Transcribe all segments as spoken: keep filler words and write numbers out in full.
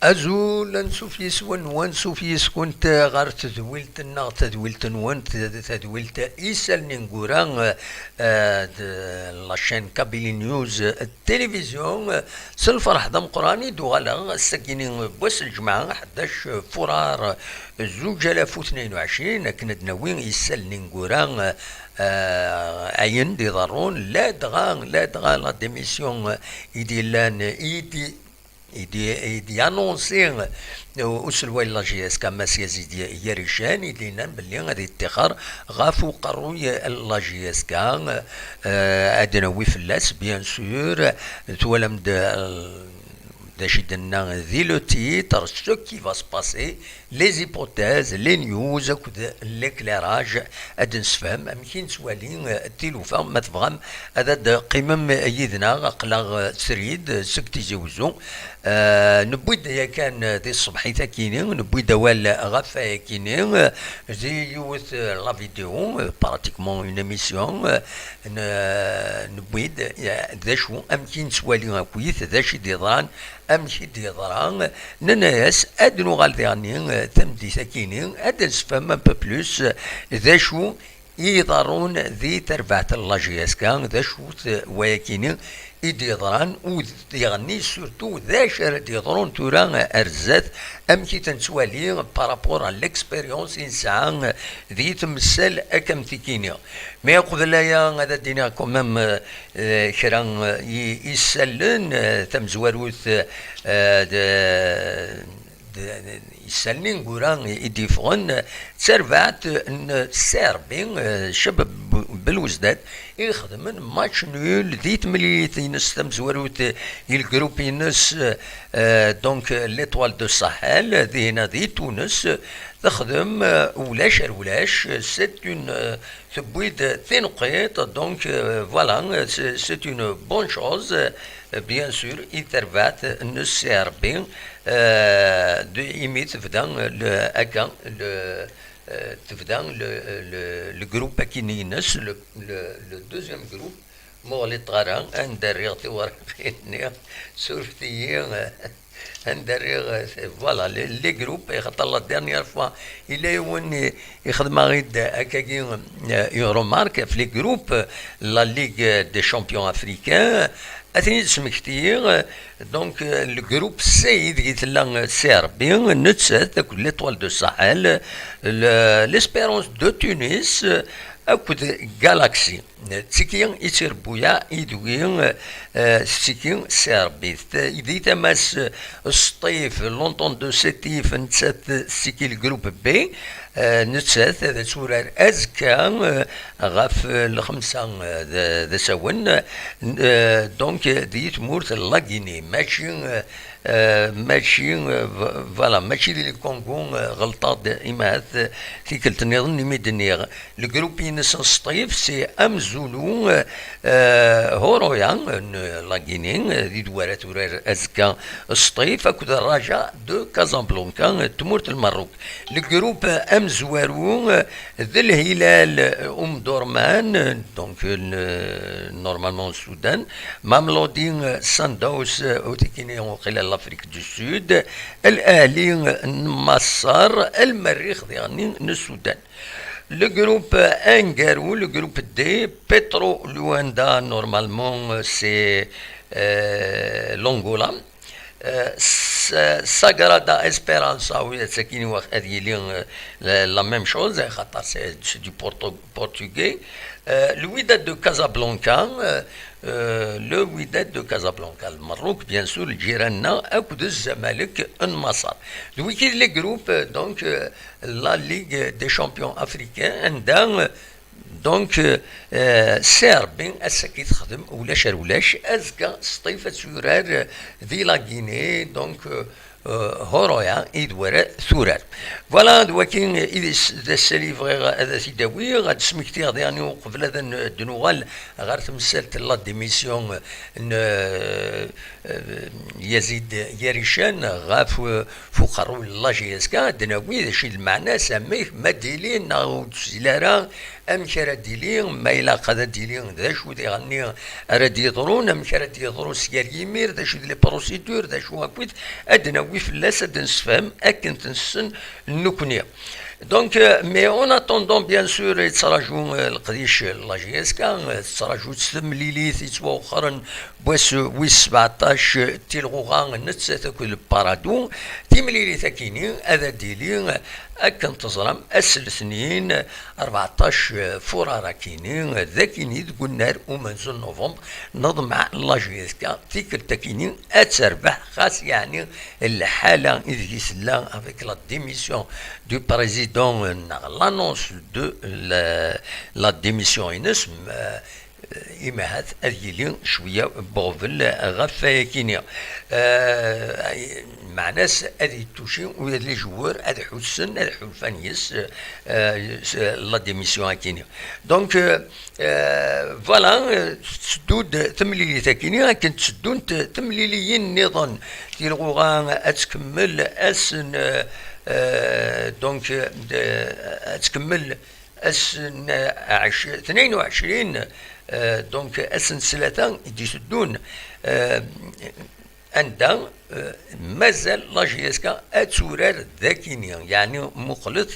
Azul, ansuf yis-wen, wansuf yis-kunt ɣer tedwilt-nneɣ, tadwilt-nwen, tadwilt Isallen Ineggura, eh, de la chaîne Kabylie News Télévision. S lferḥ d ameqqran i d-uɣaleɣ ass-agi n wass n lǧemɛa, ḥdac furar zuǧ alaf u tnin u ɛecrin, akken ad d-nawi isallen ineggura, eh, ayen d-iḍerrun, ladɣa, ladɣa la démission i d-yellan, i d-, i d-, i d-yanonsi uselway n la J S K, Mass Yazid Yarican, i d-yennan belli ad yettixer ɣef uqerruy n la J S K, eh, ad d-nawi fell-as, bien sûr, twalam-d, eh, d acu i d-nenna di le titre, ce qui va se passer, les hypothèses, les news akked l'éclairage, ad d-nessefhem amek i nettwali, eh, tilufa. Ma tebɣam ad d-teqqimem yid-neɣ, aql-aɣ, eh, srid, eh, seg Tizi Wezzu. Eh, newwi-d yakan, eh, di tṣebḥit akini, newwi-d awal ɣef ayakini, eh, di yiwet, eh, la vidéo, eh, pratiquement une émission, eh, n-, newwi-d, eh, d acu, amek i nettwali akkit, d acu i d-yeḍran, amek i d-yeḍra, nenna-yas ad nuɣal diɣenni, eh, tameddit akini, ad d-nessefhem un peu plus, eh, d acu i iḍerrun di terbaɛt n la J S K, d acu-t wayakini i d-yeḍran, u d-, diɣenni surtout d acu ara d-yeḍrun tura ar zdat, amek i ten-nettwali par rapport à l'expérience i nesɛa di temsal akka am tikini. Mais uqbel aya ad d-iniɣ quand même, eh, kra, eh, i, isallen, eh, tamezwarut, eh, d-, d-, isallen ineggura i d-yeffɣen, d tarbaɛt n C R B, eh, Cabab Belouizdad, i ixedmen match nul di temlilit-ines tamezwarut i lgrup-ines, eh, donc l'Étoile de Sahel, dihina di Tunes, texdem, eh, ulac ar ulac, c'est une, eh, tewwi-d tineqqiṭ, donc, euh, voilà, c'est, c'est une bonne chose, euh, bien sûr, i terbaɛt n C R B, euh, de, imi tebda le, akka, le, euh, tebda le, le, le groupe akini-ines, le, le, le deuxième groupe, muɣlit ɣer anda rriɣ tiwarqin-nni, surfet-iyi, euh, Anda rriɣ, eh, voilà, les, les groupes, eh, xaṭer la dernière fois, yella yiwen i, ixdem-aɣ-id akkagi, eh, une remarque ɣef les groupes, la Ligue des champions africains, ad ten-id-smektiɣ, eh, donc, eh, le groupe C, ideg tella, eh, C R B, nettat akked l'Étoile de Sahel, le, l'Espérance de Tunis, eh, akked Galaxy. D tiki i d tirebbuyaɛ ideg, eh, tettiki C R B. Di tama-s, eh, Sṭif, l'Entente de Sétif, nettat tettiki le groupe B, eh, nettat ad turar azekka, eh, ɣef, eh, lxemsa, eh, d, d asawen. Eh, donc, di tmurt n la Guinée, mačči, eh, Euh, mačči, euh, v-, voilà, mačči di le Congo, euh, ɣelṭeɣ-d, imahat, euh, tikkelt nniḍen imi d-nniɣ. Le groupe-ines n Sṭif, c'est Amzulu, euh, euh, Horoya, n la Guinée, euh, d wara turar azekka Sṭif, akked Raja de Casablanca, euh, tmurt n Lmerruk. Le groupe amezwaru, euh, d Lhilal, euh, Omdurman, euh, donc, euh, le, normalement le Soudan, Mamelodi, euh, Sundowns, euh, ur tikini waqila l'Afrique du Sud, Al Ahli, euh, n Maṣer, Al Merrix diɣenni n Sudan. Le groupe aneggaru, le groupe D, Petro Luanda, normalement, euh, c'est, euh, l'Angola. Euh, Sa-, Sagrada Esperança, oui, c'est qui nous a dit, euh, la, la même chose, hein, c'est, c'est du porto-, portugais. Euh, le Wydad de Casablanca, euh, euh, le Wydad de Casablanca, le Maroc, bien sûr, le Girona, akked Zamalek n Maṣer. D wigi les groupes, euh, donc, euh, la Ligue des champions africains, anda, euh, Donc, euh, euh, C R B, ass-agi texdem, ulac ar ulac, azekka Sṭif ad turar, euh, di la Guinée, donc, euh, euh, Horoya, i d wara turar. Voilà, d wakin, euh, i d s-, d asali bɣiɣ ad t-id-awiɣ, ad d-smektiɣ diɣen uqbel ad n-, d-nuɣal ɣer temsalt n la démission, euh, n, euh, euh, Yazid Yarican ɣef, euh, ɣef uqerruy n la J S K, ad d-nawi d acu i d lmeɛna-s, amek, ma d-ilin neɣ ur d-tezli ara, amek ara d-ili, ma ilaq ad d-ili, d acu diɣenni ara d-yeḍrun, amek ara d-yeḍru s gar yimir, d acu d les procédures, d acu akkit, ad d-nawi fell-as ad d-nessefhem akken t-nessen nekkni. Donc, euh, mais en attendant, bien sûr, yettraǧu, euh, leqdic n la J S K, euh, tettraǧu-tt temlilit yettwawexxren n wass wis sebɛeṭṭac, euh, tilɣuɣa nettat akked Paradou. Timlilit akini ad d-tili, euh, akken teẓram, ass n letnin, euh, rbeɛṭac, euh, furar akini, euh, d akini deg unnar umenzu n novembre, neḍmeɛ la J S K tikkelt akini ad terbeḥ, xas yeɛni lḥala ideg i tella avec la démission du président, euh, neɣ l'annonce de la, la démission-ines, euh, imahat ad yili cwiya n uɣbel ɣef wayakini. Euh, meɛna-s ad yettuci ula d les joueurs ad ḥussen, ad ḥulfan yes, euh, s-, la démission akini. Donc, euh, Euh, voilà, euh, tetteddu-d temlilit akini, akken tteddunt temliliyin nniḍen. Tilɣuɣa ad tkemmel ass n, euh, euh, donc, euh, de, ad tkemmel ass n, euh, ɛec-, tnayen u ɛecrin, euh, donc ass n ttlata i d-iteddun. Euh, anda, euh, mazal la J S K ad turar d akini, yeɛni muqlet,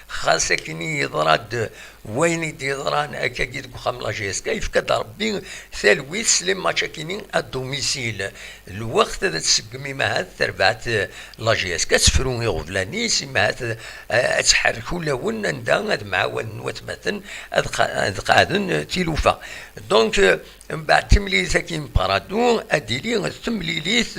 xas akini yeḍra-d wayen i d-yeḍran akkagi deg uxxam la J S K, yefka-d Rebbi talwit s les matchs akini à domicile. Lweqt ad tseggem imahat terbaɛt, euh, la J S K, ad tefru iɣeblan-is, imahat, euh, ad tḥerrek ulawen anda ad mɛawanen watmaten ad qa-, ad qaɛden, euh, tilufa. Donc, euh, Mbeɛd timlilit-agi n Paradou, ad d-tili temlilit,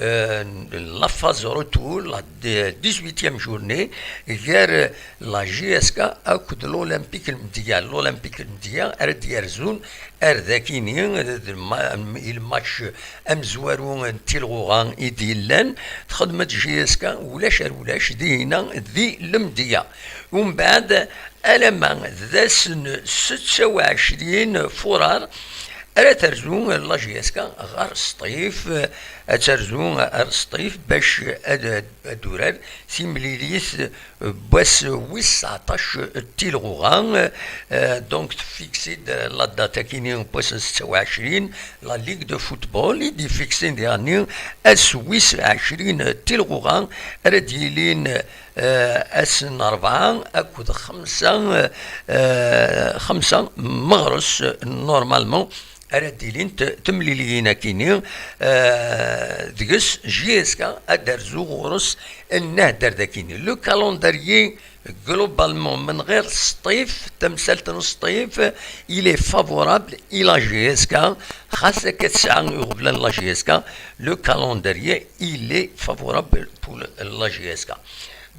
euh, n la phase retour, la d-, dix-huitième journée, gar la J S K akked l'Olympique Lmedya. L'Olympique Lmedya ara d-yerzun ar dakini, d ma-, i lmatch amezwaru n tilɣuɣa i d-yellan. Txedm-d J S K ulac ar ulac dihina di Lmedya. Umbeɛd, alamma d ass n setta u ɛecrin furar, ara terzu la J S K ɣer Sṭif, ad terzu ɣer Sṭif bac ad, ad turar timlilit n wass wis tseɛṭac n tilɣuɣa. Euh, donc, tfiksi-d la date akini n wass n setta u ɛecrin, la Ligue de football i d-ifiksi diɣenni ass wis ɛecrin n tilɣuɣa ara d-yilin, euh, ass n rebɛa akked xemsa, euh, xemsa meɣres, normalement, ara d-ilint temliliyin akini, euh, deg-s J S K ad d-terzu ɣur-s nnehder d akini. Le calendrier, globalement, من غير Sṭif, tamsalt n Sṭif, il est favorable i la J S K, xas akka tesɛa iɣeblan la J S K, le calendrier, il est favorable pour la J S K.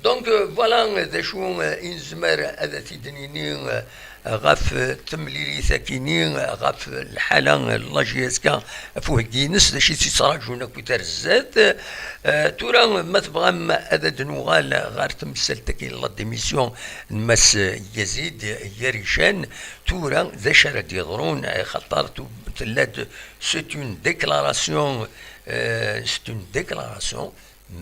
Donc, euh, voilà, euh, d acu, euh, i nezmer ad t-id-nini, euh, ɣef, euh, temlilit akini, euh, ɣef lḥala, euh, la J S K, ɣef uheggi-ines, d acu i tt-yettraǧun akkit ar zdat. Euh, tura, ma tebɣam ad d-nuɣal ɣer temsalt-agi n la démission n Mass Yazid Yarican, tura d acu ara d-yeḍrun, axaṭer tu-, tella-d, c'est une déclaration, euh, c'est une déclaration,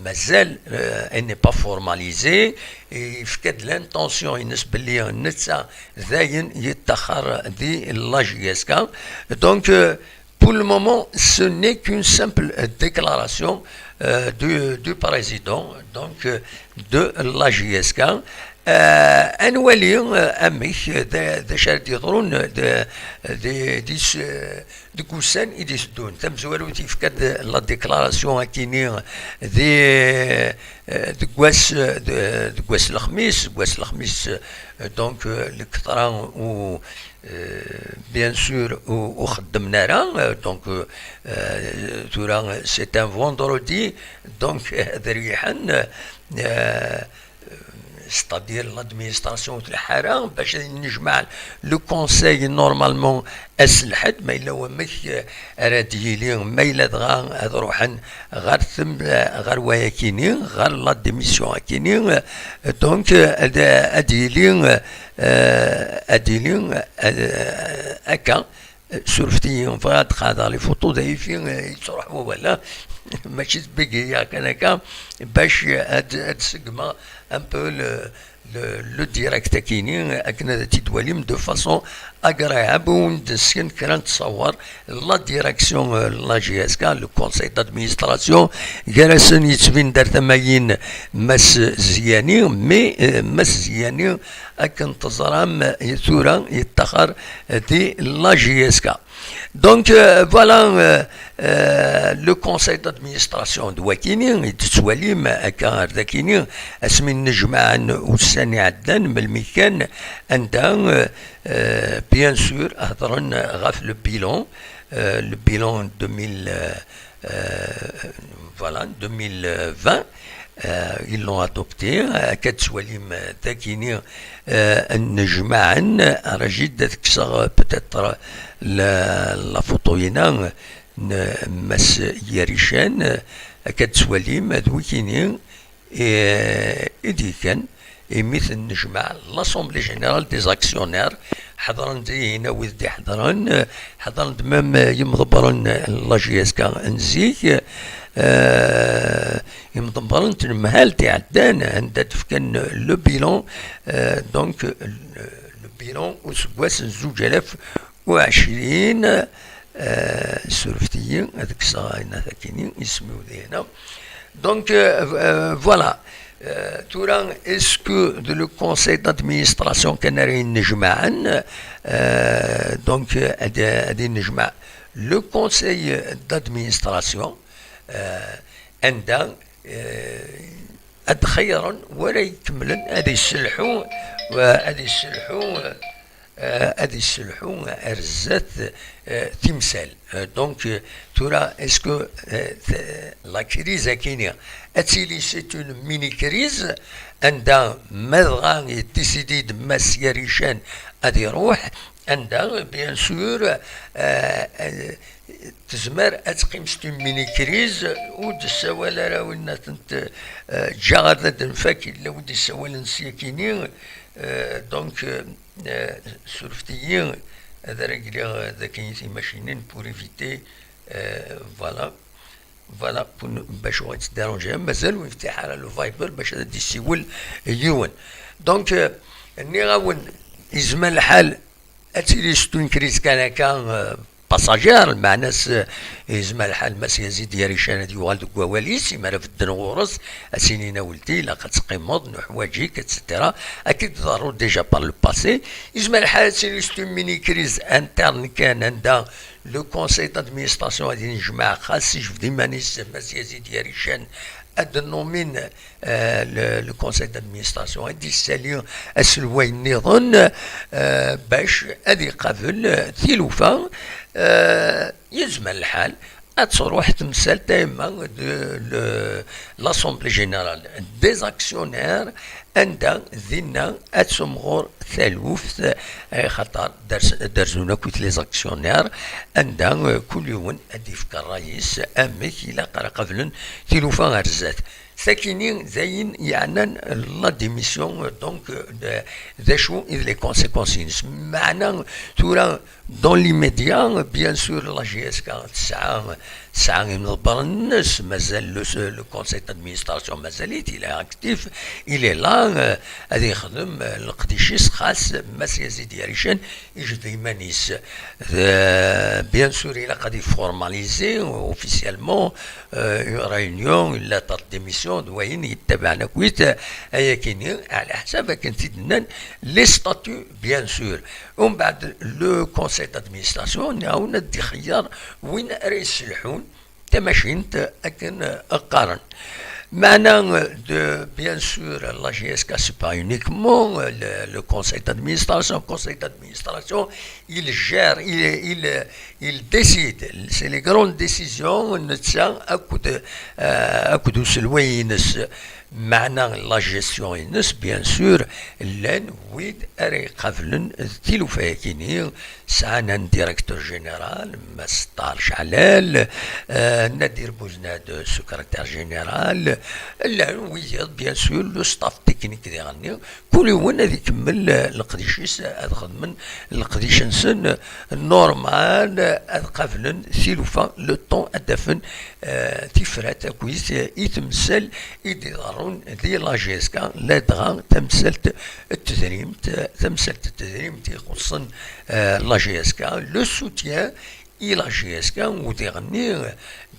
mazal, euh, elle n'est pas formalisée, yefka-d l'intention-ines belli netta dayen yettaxer di la J S K. Donc, euh, pour le moment, ce n'est qu'une simple déclaration, euh, du, du président, donc, euh, de la J S K. Euh, ad nwali, euh, amek, d, d acu ara d-yeḍrun, d, d, di s-, deg ussan i d-iteddun. Tamezwarut, yefka-d la déclaration akini di, euh, deg wass, de-, deg wass lexmis, deg wass lexmis, euh, donc, euh, lketṛa u, euh, bien sûr, u, u xeddmen ara, euh, donc, euh, euh, tura, c'est un vendredi, donc, ad riḥen, euh, c'est-à-dire l'administration tleḥḥa ara, bac ad nejmeɛ le conseil normalement ass n lḥedd, ma yella wamek, euh, ara d-yili, ma yella dɣa ad ruḥen ɣer tem-, ɣer wayakini, ɣer la démission akini, euh, donc, euh, ad, ad yili, euh, ad yili, euh, akka. Surfet-iyi, bɣiɣ ad d-qaɛdeɣ les photos, d ayefki, euh, yettruḥ wawal, ah. Mačči d bégayer kan akka, bac ad, ad seggmeɣ un peu le, le, le direct akini, akken ad t-id-twalim de façon agréable, u nesken kra n ttṣawer. La direction, euh, la G S K, le conseil d'administration, gar-asen yettbin-d ar tama-yin Mass Ziyani, mais, euh, Mass Ziyani, akken teẓram, euh, tura yettaxer di la G S K. Donc, euh, voilà, euh, euh, le conseil d'administration d wakini, i d-tettwalim akka ar dakini, asmi nnejmaɛen ussan iɛeddan, melmi kan, anda, euh, euh, bien sûr, hedren ɣef le bilan, euh, le bilan deux mille, euh, euh, voilà, deux mille vingt, euh, ils l'ont adopté. Akka d-tettwalim, euh, dakini, euh, nnejmaɛen, rajid ad kkseɣ, euh, peut-être la, la photo-ina n Mass Yarican, euh, akka d-tettwalim d wikini, i, i d-yekkan, imi tennejmaɛ l'Assemblée Générale des Actionnaires, ḥeḍren dihin wid d-iḥeḍren, ḥeḍren-d même yimḍebbren n la G S K n zik, euh, imḍebbren n tenmehalt iɛeddan, anda d-fkan le bilan, euh, donc, le, le bilan useggas n zuǧ alaf u ɛecrin, euh, surfet-iyi, ad kkseɣ ayen akini, isem-iw dihin. Donc, euh, euh, voilà. Euh, tura, est-ce que de le conseil d'administration kan ara yennejmaɛen, euh, donc, euh, ad, ad yennejmaɛ le conseil d'administration, euh, anda, euh, ad xeyyren wara ikemmlen ad yesselḥu, euh, ad yesselḥu, euh, euh, ad yesselḥu ar zdat, euh, timsal. Euh, donc, euh, tura, est-ce que, euh, t-, la crise akini ad tili c'est une mini crise, anda ma dɣa yedisidi-d Mass Yarican ad iruḥ, anda, bien sûr, euh, euh, tezmer ad teqqim c'est une mini crise, ur d-tessawal ara win ad tent, euh, ǧǧaɣ ad d-nfak, illa wi d-yessawalen s yakini, euh, donc, euh, Eh, surfet-iyi ad ara gliɣ dakken timacinin pour éviter, eh, voilà, voilà, pour ne, bac ur ɣ-yettderanji ara, mazal ur yeftiḥ ara le Viber bac ad d-yessiwel yiwen. Donc, eh, nniɣ-awen, yezmer lḥal ad tili c'est une crise kan akka, eh, passagère, lmeɛna-s, eh, yezmer lḥal Mass Yazid Yarican ad yuɣal deg wawal-is, imi ara bedden ɣur-s, ad s-inin a weldi, ilaq ad teqqimeḍ, nuḥwaǧ-ik, et cetera. Akka i d-ḍerru déjà par le passé. Yezmer lḥal ad tili c'est une mini crise interne kan, anda le conseil d'administration ad yennejmaɛ, xas yejbed iman-is Mass Yazid Yarican, ad d-nommin, euh, le, le conseil d'administration, ad d-yessali aselway nniḍen, euh, bac ad iqabel, euh, tilufa, euh, yezmer lḥal ad truḥ temsalt a yemma de, le, l'Assemblée Générale des Actionnaires, anda dinna ad temɣur taluft, eh, xaṭer derz-, derzun akkit les actionnaires, anda, eh, kul yiwen ad d-yefk ṛṛay-is amek ilaq ara qablen tilufa ar zdat. Sakini d ayen yeɛnan la démission, donc, d, d acu i d les conséquences-ines. Meɛna tura, dans l'immédiat, bien sûr, la G S K tesɛa, tesɛa imḍebbren-nnes, mazal le, le conseil d'administration mazal-it, il est actif, il est là, euh, ad yexdem, euh, leqdic-is, xas Mass Yazid Yarican yejbed iman-is. Euh, bien sûr, ilaq ad yformaliser officiellement, euh, une réunion, une lettre de démission, d wayen yettabaɛen akkit, euh, ayakini, ɛla ḥsab akken t-id-nnan les statuts, bien sûr. Umbeɛd, le conseil d'administration, nniɣ-awen ad d-ixeyyer win ara yesselḥun tamacint akken, euh, qqaren. Meɛna, euh, de, bien sûr, la G S K, c'est pas uniquement, euh, le, le conseil d'administration. Le conseil d'administration, il gère, il, il, il décide. C'est les grandes décisions, netta akked, euh, akked uselway-ines. Meɛna la gestion-ines, bien sûr, llan wid ara iqablen tilufa-yakini, sɛan un directeur général, Mass Ṭaher Ceɛlal, euh, Nadir Bouznad, secrétaire général, llan wiyaḍ, bien sûr, le staff Akken i k-d-iɣenni, kul yiwen ad ikemmel, eh, leqdic-is, ad xedmen leqdic-nsen, eh, normal, eh, ad qablen tilufa, le temps ad d-afen, eh, tifrat akkit, eh, i temsal i d-iḍerrun di la G S K, ladɣa tamsalt n tedrimt, eh, tamsalt n tedrimt ixuṣṣen, eh, la G S K, le soutien i la G S K, u diɣenni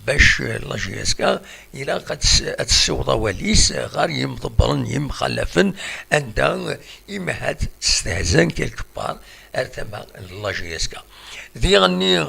bac la G S K ilaq ad ts-, ad tessiweḍ awal-is ɣer yimḍebbren, yimxalafen, anda imhat stehzan quelque part ar tama n la G S K. Diɣenni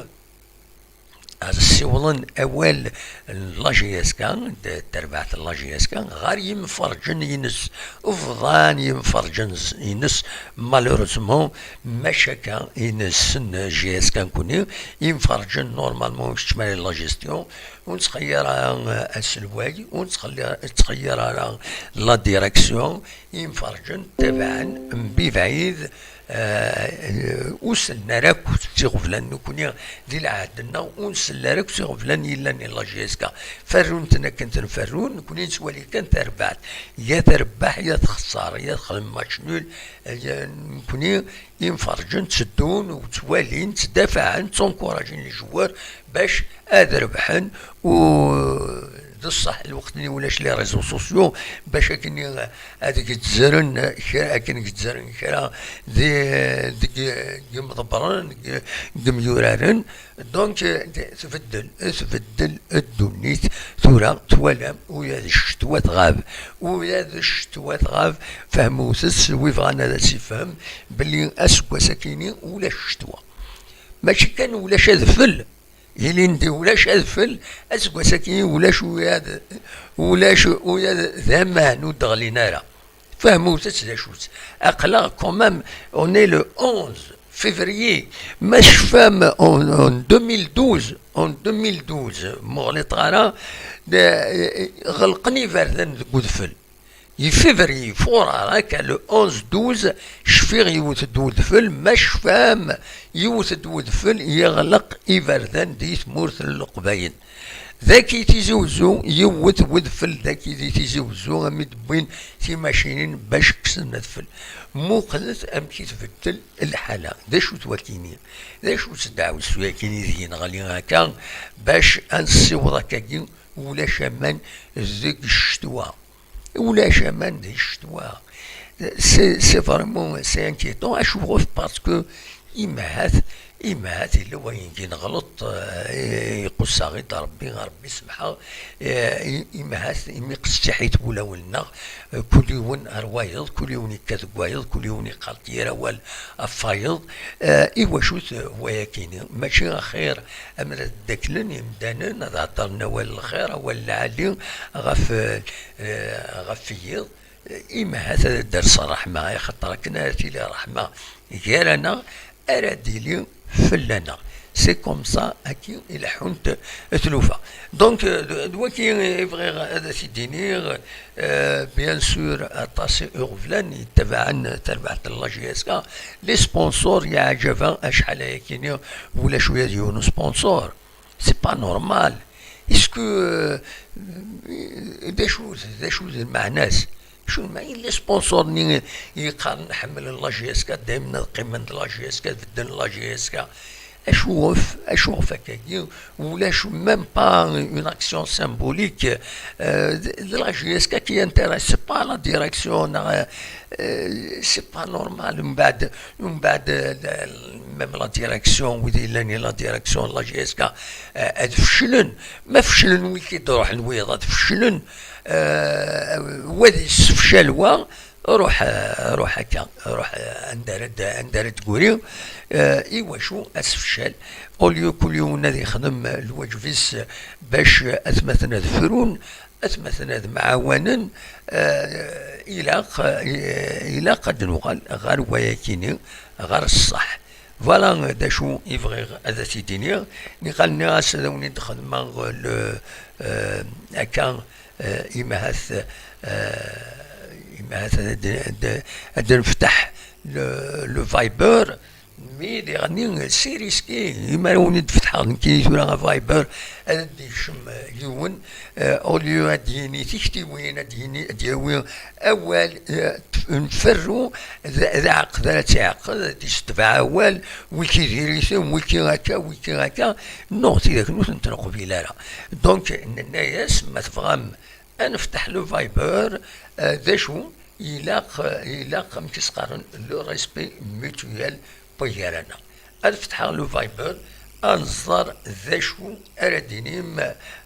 ad ssiwḍen awal n la G S K, d terbaɛt n la G S K, ɣer yimferǧen-ines, bḍan yimferǧen-ines, malheureusement, maca akka ines n G S K nekkni, imferǧen normalement ur keččem ara la gestion, ur nettxeyyir ara aselway, ur nettxelli-, nettxeyyir ara la direction, imferǧen tabaɛen mbi bɛid, eh, ur sellen ara akk s iɣeblan nekkni di lɛehd-nneɣ, ur nsell ara akk s iɣeblan yellan i la G S K. Ferrun-ten akken ten-ferrun, nekkni nettwali kan tarbaɛt. Ya terbeḥ, ya txeṣṣer, ya texdem match nul, eh, ya, nekkni imferǧen tteddun u ttwalin, ttdafaɛen, ttunkurajin les joueurs bac ad rebḥen, u d ṣṣeḥ lweqt-nni ulac les réseaux sociaux bac akken ad gezzren kra, akken gezzren kra di, deg, deg yimḍebbren, deg, deg yimyuraren. Donc, eh, tbeddel, tbeddel ddunit tura, twalam, ula d ccetwa tɣab, ula d ccetwa tɣab, fehmut-tt, wi bɣan ad as-ifhem belli aseggas-akini ulac ccetwa. Mačči kan ulac adfel, ilindi ulac adfel, aseggas-akini ulac ula d, ulac ula d aman ur d-ɣlin ara. Fehmut-tt d acu-tt. Aql-aɣ quand même, on est le onze février. Ma tecfam, en, en deux mille douze, en deux mille douze, ma ɣliṭeɣ ara, d, ɣelqen iberdan deg udfel. I février, fuṛaṛ, akka le onze douze, cfiɣ yiwet-d udfel, ma tecfam, yiwet-d udfel yeɣleq iberdan di tmurt n Leqbayel. Dagi Tizi Wezzu, yiwet wedfel dagi di Tizi Wezzu, ami d-wwin timacinin bac kksen adfel. Muqlet amek i tbeddel lḥala. D acu-t wakini? D acu-tt ddeɛwessu-yakini deg-i neɣli akka, bac ad nessiweḍ akkagi, ulac aman deg ccetwa. Ulac aman di ccetwa. C'est, c'est vraiment, c'est inquiétant. Acuɣef? Parce que imhat, imhat yella wayen i neɣleḍ, eh, iquss-aɣ-id Rebbi, Rebbi semḥeɣ, eh, i-, imhat imi qessiḥit wulawen-nneɣ, eh, kul yiwen ar wayeḍ, kul yiwen ikka deg wayeḍ, kul yiwen iqqar-d yir awal ɣef wayeḍ, eh, iwacu-t wayakini? Mačči axir ammer ad ddaklen imdanen, ad heddren awal n lxir, awal lɛali ɣef, eh, ɣef yiḍ, imhat ad d-ters ṛṛeḥma, axaṭer akken ara tili ṛṛeḥma gar-aneɣ, ara d-tili fell-aneɣ. C'est comme ça, akka i leḥḥunt tlufa. Donc, euh, d, d waki i bɣiɣ ad as-id-iniɣ, euh, bien sûr, aṭas iɣeblan yettabaɛen tarbaɛt n la G S K, les sponsors, yeɛǧaba acḥal ayakini ulac ula d yiwen sponsor. C'est pas normal. Est-ce que, euh, d acu, d acu d lmeɛna-s? Acu lmeɛna? Yella sponsor-nni i yeqqaren ḥemmlen la G S K, daymen ad qqimen d la G S K, ad bedden la G S K. Acuɣef, acuɣef akkagi? Ulac même pas une action symbolique, euh, de, de la G S K qui intéresse pas la direction, euh, euh, c'est pas normal. Mbeɛd, mbeɛd, euh, même la direction, wid yellan i la direction n la G S K, euh, ad feclen. Ma feclen wid i d-ruḥen wiyeḍ ad feclen, euh, wa ad yessefcal wa, ruḥ, euh, ruḥ akka, ruḥ, euh, anda ara d-, anda ara d-guri, euh, iwacu asefcal? Au lieu kul yiwen ad yexdem lwaǧeb-is bac atmaten ad frun, atmaten ad mɛawanen, eh, ilaq, eh, ilaq ad nuɣal ɣer wayakini, ɣer ṣṣeḥ. Voilà d acu i bɣiɣ ad as-id-iniɣ. Niqal nniɣ-as ad awen-id-xedmeɣ le, eh, akka, eh, imahat, eh, imahat ad, ad, ad nefteḥ le, le Viber. Mi d-iɣenni si risque, imi ara wen-d-fetḥeɣ nekkini tura ɣer Viber, ad d-ikcem yiwen, eh, au lieu ad d-yini tiktiwin, ad d-yini, ad d-yawi awal, eh, n ferru, d, d aɛeqd ara tt-iɛeqqed, ad d-isetbeɛ awal, wiki diri-ten, wiki akka, wiki akka. Non, tidak ur tent-neqbil ara. Donc, nenna-yas, ma tebɣam ad nefteḥ le Viber, eh, d acu? Ilaq, ilaq, amek i s-qqaren, le respect mutuel n wagar-aneɣ. Ad fetḥeɣ le Viber, ad nẓer d acu ara d-inim,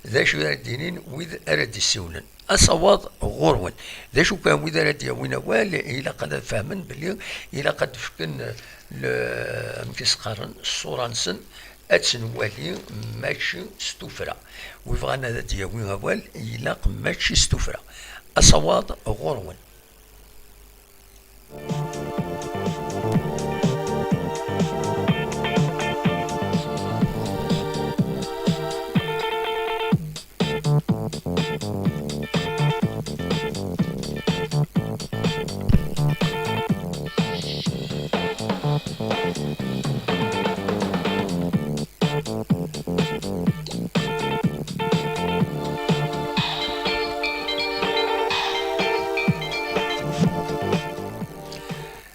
d acu ara d-inin wid ara d-issiwlen. Asawaḍ ɣur-wen. D acu kan, wid ara d-yawin awal, ilaq ad fehmen belli ilaq ad d-fken le, amek i s-qqaren, ṣṣura-nsen, ad tt-nwali mačči s tuffra. Wi bɣan ad d-yawi awal, ilaq mačči s tuffra. Asawaḍ ɣur-wen.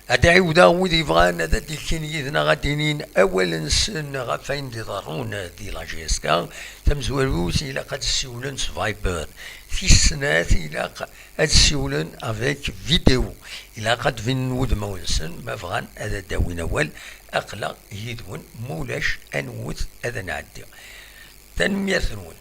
Ad d-ɛiwdeɣ wid yebɣan ad d-ilkin yid-neɣ, ad d-inin awal-nsen ɣef wayen d-iḍerrun di la J S K. Tamezwarut, ilaq ad d-ssiwlen s Viber. Tis snat, ilaq ad d-ssiwlen avec vidéo. Ilaq ad d-binen wudmawen-nsen, ma bɣan ad d-awin awal, aql-aɣ yid-wen, ma ulac, ad nwet, ad nɛeddi. Tanemmirt-nwen.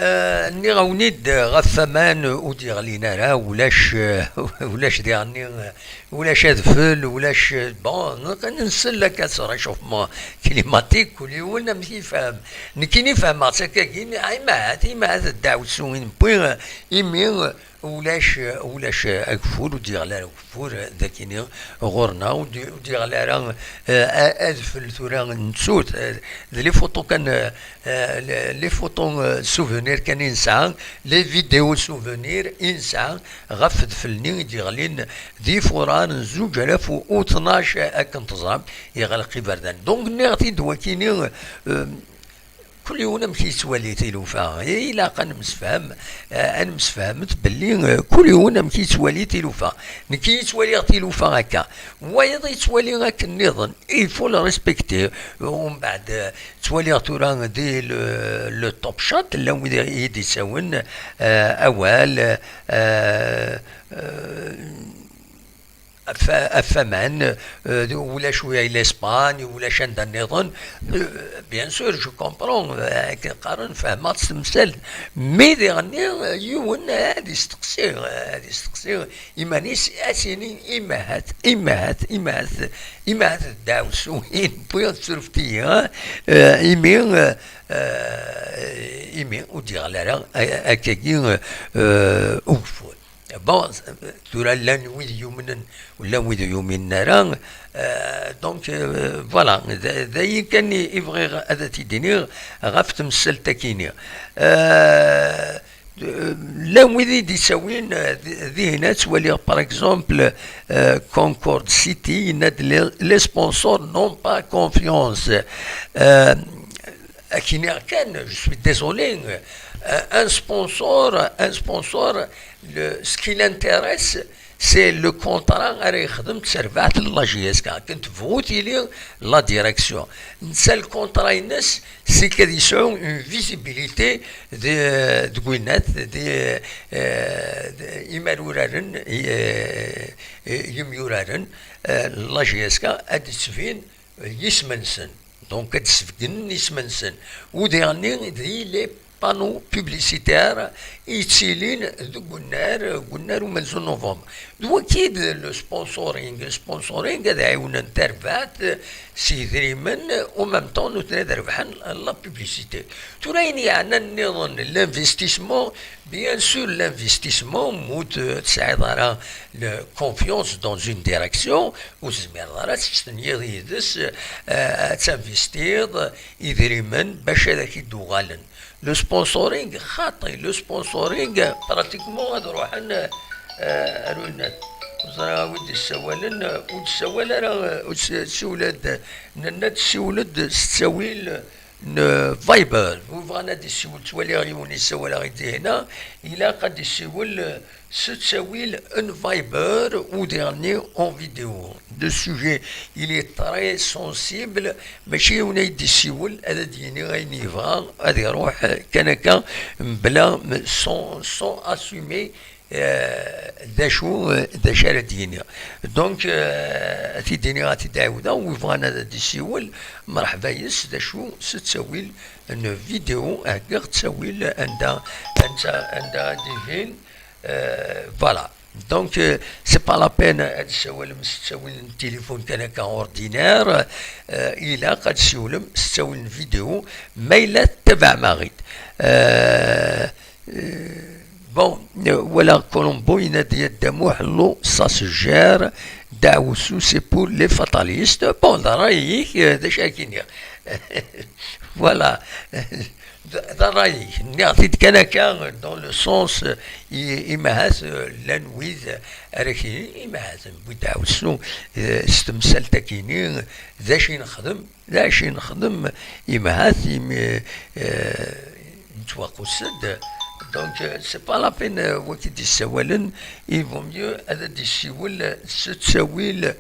Eh, nniɣ-awen-id, eh, ɣef waman ur d-yeɣlin ara, ulac, eh, ulac diɣenni, eh, ulac adfel, ulac, eh, bon, nsell akka s réchauffement climatique, kul yiwen amek yefhem. Nekkini fehmeɣ-tt akkagi, nniɣ, "Ay, imahat, imahat ddeɛwessu i newwi, eh, imi, eh, ulac, eh, ulac, eh, ageffur, ur d-yeɣli ara ageffur, eh, dagini ɣur-neɣ, ur d-, ur d-yeɣli ara, eh, a-, adfel tura nettut, eh, d les photos kan, eh, eh, les, les photos, eh, souvenirs kan i nesɛa, les vidéos souvenirs i nesɛa ɣef udfel-nni i d-yeɣlin di furar n zuǧ alaf u tnac, eh, akken teẓram, yeɣleq iberdan." Donc, nniɣ-t-id wakini, eh, kul yiwen amek yettwali tilufa. Ilaq ad nemsefham, eh, ad nemsefhamet belli, eh, kul yiwen amek yettwali tilufa. Nekk yettwaliɣ tilufa akka. Wayeḍ yettwali akken nniḍen. Il faut le respecter. Umbeɛd, eh, ttwaliɣ tura di le, le Top Shot, llan wid i d-yettawen, eh, awal, eh, eh, ɣef, ɣef waman, eh, ulac wi-, l'Espagne, ulac anda nniḍen. Eh, bien sûr, je comprends, eh, akken qqaren, fehmeɣ-tt temsalt. Mi diɣenni, eh, yiwen ad isteqsi, eh, ad isteqsi iman-is, ad s-yini, "Imahat, imahat, imahat, imahat ddeɛwessu i newwi, tessurfeḍ-iyi, eh, imi, eh, eh, imi ur d-yeɣli ara, eh, akkagi, eh, ugeffur." Bon, tura llan wid yumnen, llan wid ur yuminen ara. Euh, donc, euh, voilà, d, d ayen kan i, i bɣiɣ ad t-id-iniɣ ɣef temsalt-akini. Euh, llan wid i d-ittawin, euh, di, dihin ad ttwaliɣ, par exemple, euh, Concord City, yenna-d, les, les sponsors n'ont pas confiance. Euh, Ad k-iniɣ kan, je suis désolé, euh, un sponsor, un sponsor, le, ce qui l'intéresse, c'est le contrat ara yexdem d terbaɛt n la J S K. Akken tebɣu tili la direction. Netta, le contrat-ines, c'est kad yesɛu une visibilité de, deg winnat, de, euh, de, imaruraren, i, euh, yimyuraren, euh, la J S K, ad d-tbin yisem-nsen. Donc, ad d-sbeggnen isem-nsen. U diɣenni di les panneaux publicitaires i yettilin deg unnar, deg unnar umenzu n novembre. D waki d le sponsoring. Le sponsoring ad ɛiwnen tarbaɛt s yidrimen, en même temps nutni ad rebḥen la publicité. Tura ayen yeɛnan nniḍen, l'investissement, bien sûr, l'investissement, mu ur tesɛiḍ ara le confiance dans une direction, ur tezmireḍ ara ad testenyiḍ yid-s, eh, ad tinvestiḍ idrimen bac ad ak-id-uɣalen. Le sponsoring xaṭi, le sponsoring pratiquement ad ruḥen, eh, ar winnat. Ẓriɣ a wi d-issawalen, ur d-ssawal ara, ur d-ssiwel-d, nenna-d ssiwel-d s ttawil n Viber. Wi bɣan ad d-issiwel, ttwaliɣ yiwen yessawal-aɣ-id dihna, ilaq ad d-issiwel s ttawil n Viber, u diɣenni en vidéo. Le sujet, il est très sensible, mačči yiwen ay d-issiwel ad d-yini ayen yebɣa, ad iruḥ kan akka, mebla, sans, sans assumer, eh, d acu, d acu ara d-yini. Donc, eh, ad t-id-iniɣ, ad t-id-ɛiwdeɣ, wi bɣan ad d-issiwel, mreḥba yes, d acu, s ttawil n vidéo, heggaɣ ttawil anda, anda, anda ad d-ibin, eh, voilà. Donc, euh, c'est pas la peine ad tsawalem s ttawil n téléphone kan akka ordinaire, euh, ilaq ad tsiwlem s ttawil n vidéo, ma yella tettabaɛem-aɣ-id. Euh, euh, bon, euh, wala Colombo yenna-d, Yadda Muḥ, l'eau, ça se gère, Daousou, c'est pour les fatalistes. Bon, d ṛṛay-ik, euh, d acu ara k-iniɣ. Voilà. D, d ṛṛay-ik. Nniɣ-t-id kan akka, dans le sens, euh, i, imahat, euh, llan wid ara k-yinin, imahat, wid Daousou, euh, s temsalt-akini, d acu i nexdem, d acu i nexdem, imahat, imi, euh, nettwaqus-d. Donc, euh, c'est pas la peine, euh, waki d-issawalen, il vaut mieux ad d-issiwel s ttawil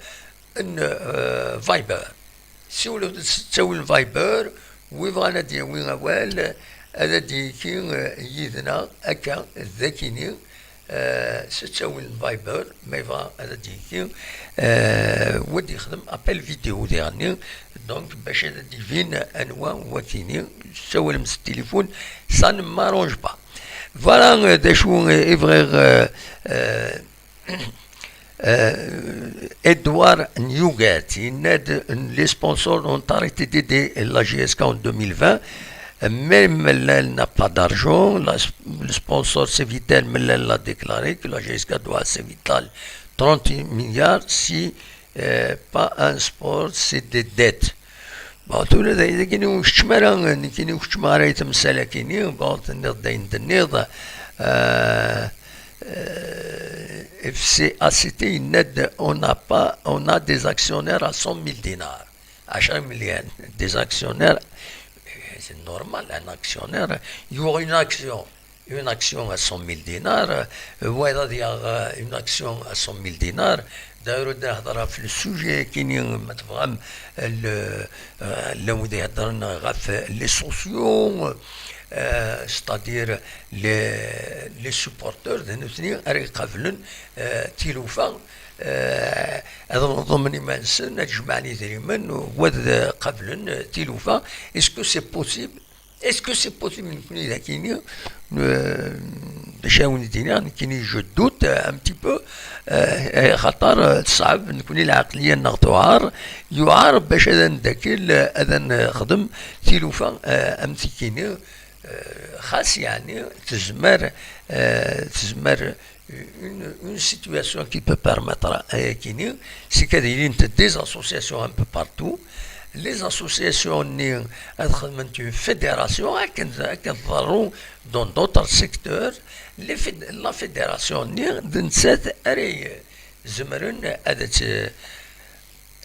n, euh, Viber. Siwlet s ttawil Viber, wi bɣan ad d-yawi awal, ad d-yeki, eh, yid-neɣ akka d akini, Euh, s ttawil n Viber, ma yebɣa ad d-yekki, euh, wa d-yexdem appel vidéo diɣenni, donc bac ad d-ibin anwa wakini, ssawalem s tilifun, ça ne m'arrange pas. Voilà, euh, d acu, euh, i bɣiɣ, euh, euh, euh, Edouard Newgate, il aide les sponsors ont arrêté d'aider la J S K en deux mille vingt. Même Mellal n'a pas d'argent. La, le sponsor Cevitel, Mellal l'a déclaré que la J S K doit à Cevitel trente milliards. Si, euh, pas un sport, c'est des dettes. Bon, tura d ayen nekkini ur keččem ara, nekkini ur keččem ara i temsal-akini, bon, tenniḍ-d ayen tenniḍ, euh, euh, F C A C T, il aide, on n'a pas, on a des actionnaires à cent mille dinars. عشرة مليون, des actionnaires, c'est normal, un actionnaire, il y aura une action, une action à cent mille dinars, euh, ouais, c'est-à-dire, euh, une action à cent mille dinars. D'ailleurs, on a le sujet qui, ma tebɣam, le, euh, là où des, les sociaux, euh, c'est-à-dire les, les supporters, de nous tenir à, euh, tilufa, euh, ad nḍemmen iman-nsen, ad jemɛen idrimen, u ad qablen tilufa. Est-ce que c'est possible? Est-ce que c'est possible, nekkni d akini, euh, d acu ara wen-d-iniɣ, nekkini je doute, euh, un petit peu, euh, xaṭer, euh, teṣɛeb, nekkni lɛeqliya-nneɣ tuɛer, yuɛer bac ad neddakel, euh, ad nexdem tilufa, euh, am tikini, euh, xas yeɛni tezmer, euh, tezmer une, une situation qui peut permettre à yakini, c'est qu'il y a des associations un peu partout. Les associations-nni ad xedment une fédération, akken, akken ḍerru dans d'autres secteurs. Les féd-, la fédération-nni d nettat ara izemren ad tt-,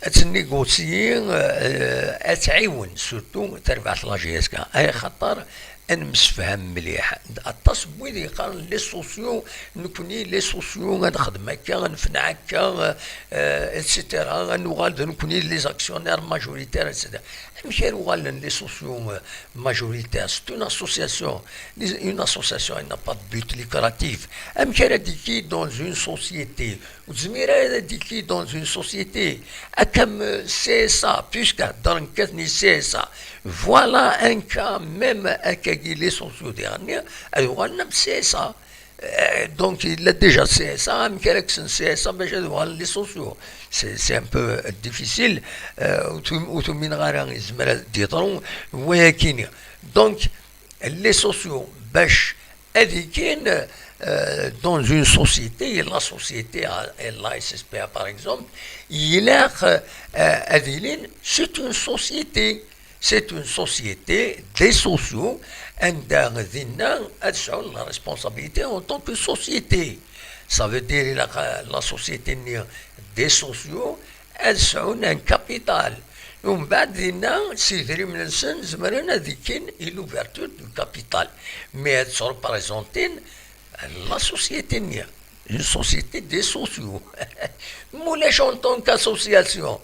ad tnégocier, euh, ad tɛiwen surtout terbaɛt la J S K. Ay xaṭer ad nemsefham mliḥ. Aṭas n wid yeqqaren les sociaux, nekkni les sociaux ad nexdem akka, ad nefneɛ akka, euh, et cetera. Ad nuɣal d nekkni les actionnaires majoritaires, et cetera. Amek ara uɣalen les sociaux, euh, majoritaires? C'est une association. Les, une association, elle n'a pas de but lucratif. Amek ara d-yekki dans une société? Ur tezmir ara ad d-yekki dans une société. Akka am C S A, puisque heddren kkat-nni C S A. Voilà un cas, même akkagi les sociaux diɣenni, ad uɣalen am C S A. Euh, donc, il a déjà C S A, amek ara kksen C S A bac ad uɣalen les sociaux? C'est, c'est un peu difficile. Euh, ur tum-, ur tumineɣ ara yezmer ad d-yeḍru wayakini. Donc, les sociaux, bac ad ikkin, euh, dans une société, la société, euh, la S S P A par exemple, ilaq, euh, ad ilin, c'est une société. C'est une société des sociaux, anda dinna ad sɛun la responsabilité en tant que société. Ça veut dire, ilaq, euh, la société-nni des sociaux, ad sɛun un capital. Umbeɛd dinna, s idrimen-nsen, zemren ad ikkin i l'ouverture du capital. Mais ad sreprésentin la société-nni, une société des sociaux. Mulac en tant qu'association,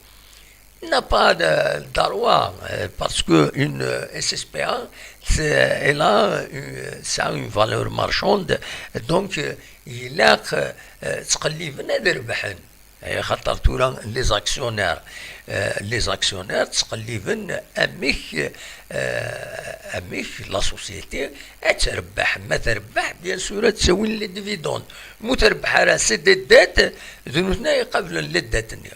n'a pas de, de droit, euh, parce que une, euh, S S P A, c'est, elle a, euh, ça a une valeur marchande, donc, euh, ilaq, euh, ttqelliben ad rebḥen. Eh, xaṭer tura les actionnaires, euh, les actionnaires ttqelliben amek, euh, amek la société ad terbeḥ. Ma terbeḥ, bien sûr, ad ttawin les dividendes. Ma terbeḥ ara, c'est des dettes, d nutni ay iqablen les dettes-nni.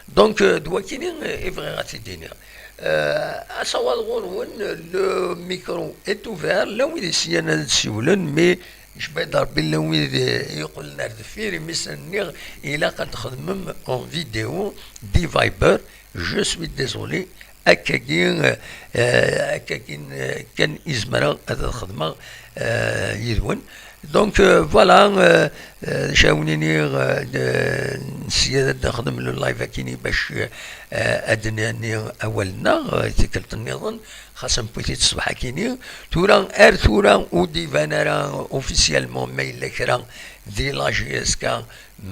Donc, euh, d wakini, euh, i bɣiɣ ad t-id-iniɣ. Euh, asawaḍ ɣur-wen, le micro est ouvert, la wid yesyan ad d-siwlen, mais Jbed Rebbi, llan wid yeqqlen ar deffir, imi sen-nniɣ ilaq ad txedmem en vidéo, di Viber. Je suis désolé, akkagi, euh, akkagi, euh, kan i zemreɣ ad xedmeɣ, euh, yid-wen. Donc, euh, voilà, euh, euh, d acu ara wen-iniɣ, euh, d-, nesya ad nexdem le live akini bac, euh, ad d-nini awal-nneɣ, euh, tikkelt nniḍen. Xas newwi-t-id ṣṣbeḥ akini. Tura, ar tura ur d-iban ara officiellement ma yella kra di la J S K,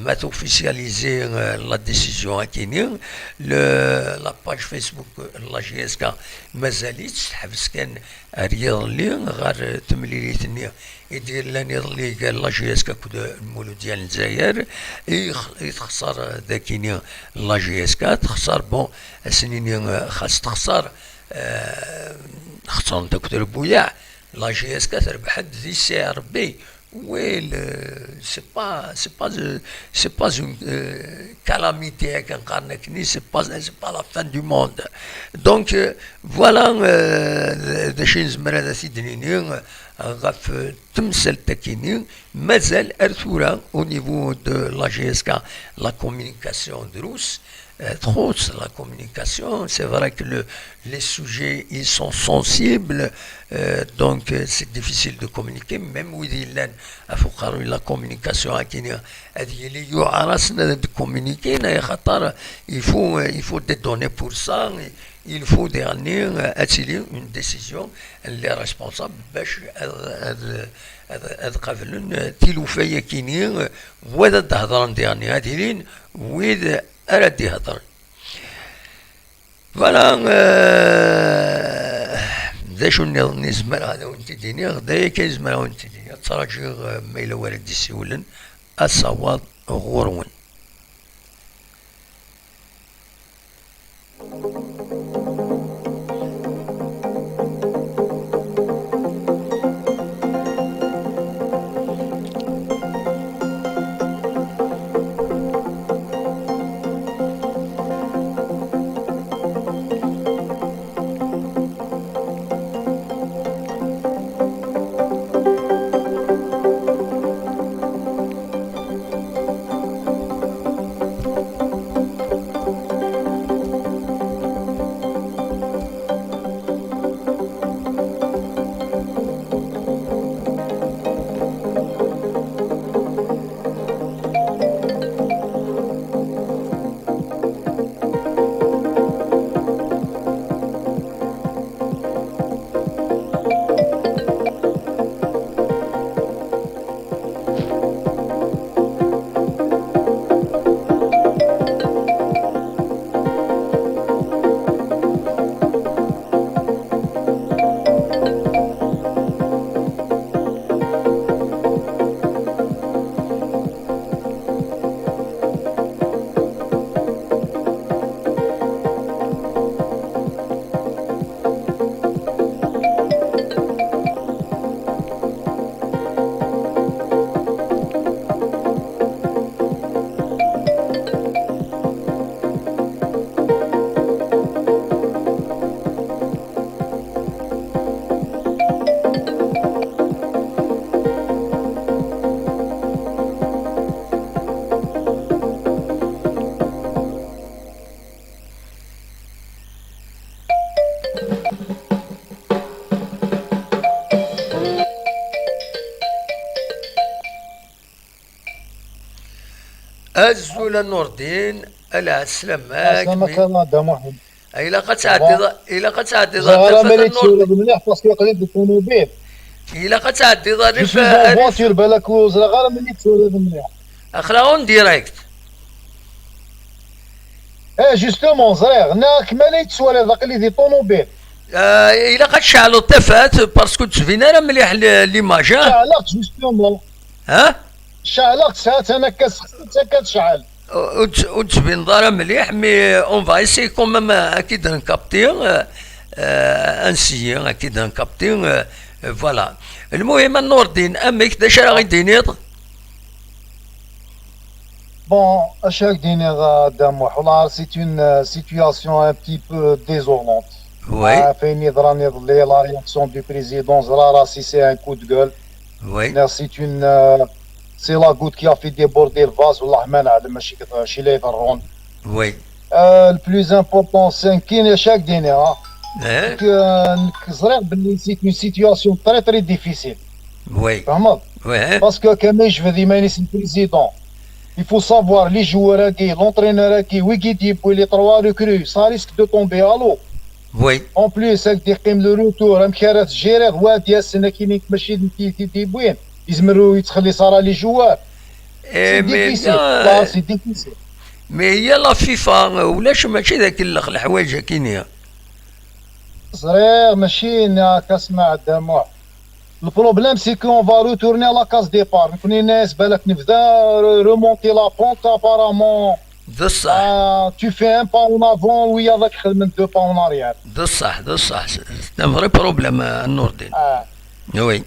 ma tofficialiser, euh, la décision akini. Le, la page Facebook n la J S K mazal-itt teḥbes kan ar yiḍelli ɣer temlilit-nni i d-yellan iḍelli gar la J S K akked Lmuludya n Lezzayer, i x-, i texṣer dakini la J S K, texṣer, bon, ad s-nini, eh, xas texṣer, eh, xeṣrent akk trebbuyaɛ, la J S K terbeḥ-d di C R B. Oui, le, c'est pas, c'est pas, euh, c'est pas une, euh, calamité, akken qqaren akkenni, c'est pas, c'est pas la fin du monde. Donc, euh, voilà, euh, d acu i nezmer ad t-id-nini, euh, ɣef, euh, temsalt-akini, mazal ar tura, au niveau de la J S K, la communication drus, euh, txuṣṣ la communication. C'est vrai que le, les sujets, ils sont sensibles, euh, donc, euh, c'est difficile de communiquer, même wid yellan ɣef uqerruy la communication akini, ad yili yuɛer-asen ad communiquer, axaṭer il faut, euh, il faut des données pour ça, il faut des, euh, ad tili une décision, les responsables, bac ad, ad, ad, ad qablen, euh, tilufa-yakini, euh, wid ad d-hedren diɣenni, ad ilin wid ara d-ihedren. Voilà, euh, d acu nniḍen i zemreɣ ad awen-t-id-iniɣ? D aya kan i zemreɣ ad awen-t-id-iniɣ. Ttṛaǧuɣ, euh, ma yella wara d-isiwlen, asawaḍ ɣur-wen. Azul a Nurdin, a lɛeslama-k. Ɛeslama-k a Dda Muḥend. Ilaq ad tɛeddiḍ, ilaq ad tɛeddiḍ ɣer tafat a Nurdin. Ẓriɣ ara mani tettwaliḍ mliḥ, parce que aql-i di ṭumubil. Ilaq ad tɛeddiḍ ar... Je suis en voiture, balak ur ẓriɣ ara mani tettwaliḍ mliḥ. Aql-aɣ en direct. Eh, justement, ẓriɣ. Nniɣ-ak mani tettwaliḍ, aql-i di ṭumubil. Eh, ilaq ad tceɛleḍ tafat, parce que ur d-tbin ara mliḥ li-, l'image, hein? Ceɛleɣ-tt, justement. Ha? Ceɛleɣ-tt, ha-tt-an akka, sexsi-tt akka tecɛel. Ur d-, ur d-tbineḍ ara mliḥ, mais on va essayer quand même, euh, ad k-id-nkapti, euh, euh, ad nsiyi ad k-id-nkapti, euh, euh, voilà. Lmuhim, a Nurdin, amek, d acu ara ɣ-id-tiniḍ? Bon, acu ara k-d-iniɣ, a Dda Muḥ, والله c'est une, euh, situation un petit peu désolante. Oui. Ah, ɣef wayen yeḍran iḍelli, la réaction du président, ẓriɣ ara si c'est un coup de gueule. Oui. Neɣ c'est une, euh, c'est la goutte qui a fait déborder le vase, والله ما نعلم ماشي كت-، شي لا يضرون. Oui. Euh, le plus important, c'est كاين اش راك ديني، ها؟ Eh? Que, euh, nek ẓriɣ belli c'est une situation très, très difficile. Oui. فهمت؟ Oui. Parce que كما يجبد يمانيس le président, il faut savoir les joueurs هاكي، l'entraîneur هاكي، ويكي ديبوي les trois recrues, ça risque de tomber à l'eau. Oui. En plus, هاك دي قيم le retour، أمك راه تجيري، واد ياسن كينيك ماشي نتي تي دي بوين. يزمروا يتخلي صار les joueurs. Eh, c'est difficile. Là, c'est difficile. Mais هي la FIFA، ولاش ماشي ذاك اللخ الحوايج كينيا. صغير ماشي هنا كاسمع دموع. Le problème, c'est qu'on va retourner à la case départ. Nekkni, balak, nebda re-, remonter la pente, apparemment. D ṣṣeḥ. Ah, tu fais un pas en avant, wiyaḍ-ak xedmen deux pas en arrière. D ṣṣeḥ, d ṣṣeḥ. C'est un vrai problème, euh, Nourdine. Ah. Oui.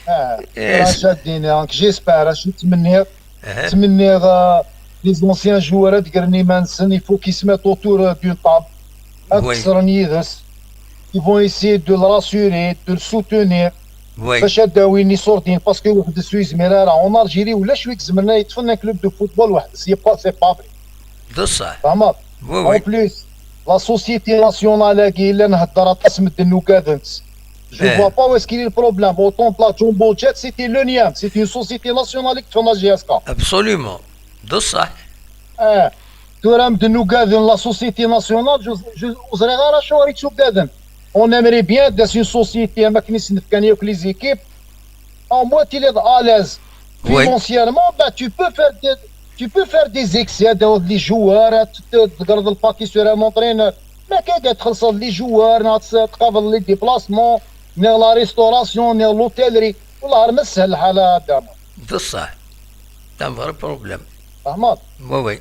Ah, eh, acu ad d-iniɣ, j'espère, acu ttmenniɣ. Aha. Ttmenniɣ, euh, les anciens joueurs ad gren iman-nsen, il faut qu'ils se mettent autour, euh, d'une table. Ad qeṣṣren yid-s. Ils vont essayer de le rassurer, de le soutenir. Oui. Bac ad d-awin iṣurdiyen, parce que weḥd-s ur yezmir ara. En Algérie, ulac wi izemren ad yeṭṭfen un club de football weḥd-s. C'est pas, c'est pas vrai. D ṣṣeḥ. Tfehmeḍ? Oui, oui. En plus, la société nationale-agi, llan nhedder aṭas medden ugaden-tt. Je vois pas où est-ce qu'il est le problème. Autant de la Jumbo Jet, c'était le Niam. C'est une société nationale i yeṭṭfen la J S K. Absolument. D ṣṣeḥ. Eh, tura medden ugaden la société nationale, je, je, ur ẓriɣ ara acuɣer i ttugaden. On aimerait bien d-as une société am akken i sen-fkan yakk les équipes. Au moins, tu es à l'aise financièrement, bah, tu peux faire des, tu peux faire des excès, d'avoir les joueurs, ad t-, tegreḍ lpaki sur un entraîneur. Ma akka ad txellṣeḍ les joueurs, neɣ ad tqableḍ les déplacements, neɣ la restauration, neɣ l'hôtellerie. Wallah, ar ma teshel lḥala, a Dama. D ṣṣeḥ. C'est un vrai problème. Tfehmeḍ? Oui, oui.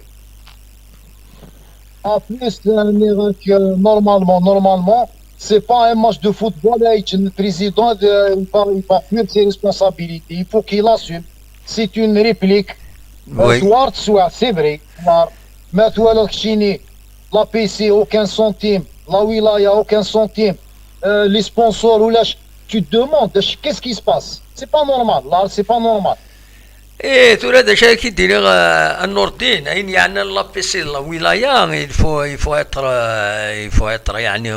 En plus, euh, nniɣ-ak, euh, normalement, normalement, c'est pas un match de football, eh, le président, euh, il va, il va prendre ses responsabilités. Il faut qu'il assume. C'est une réplique. Oui. Euh, tu vois, tu vois, c'est vrai. Tu vois. Mais tu vois, là, Chine, l'A P C, aucun centime. La Wilaya, aucun centime. Euh, les sponsors, ou là, tu te demandes, qu'est-ce qui se passe? C'est pas normal. Là, c'est pas normal. Eh, tura d acu ara k-id-iniɣ, eh, a Nurdin, ayen yeɛnan l'A P C d la wilaya, il faut, il faut être, eh, il faut être, yeɛni,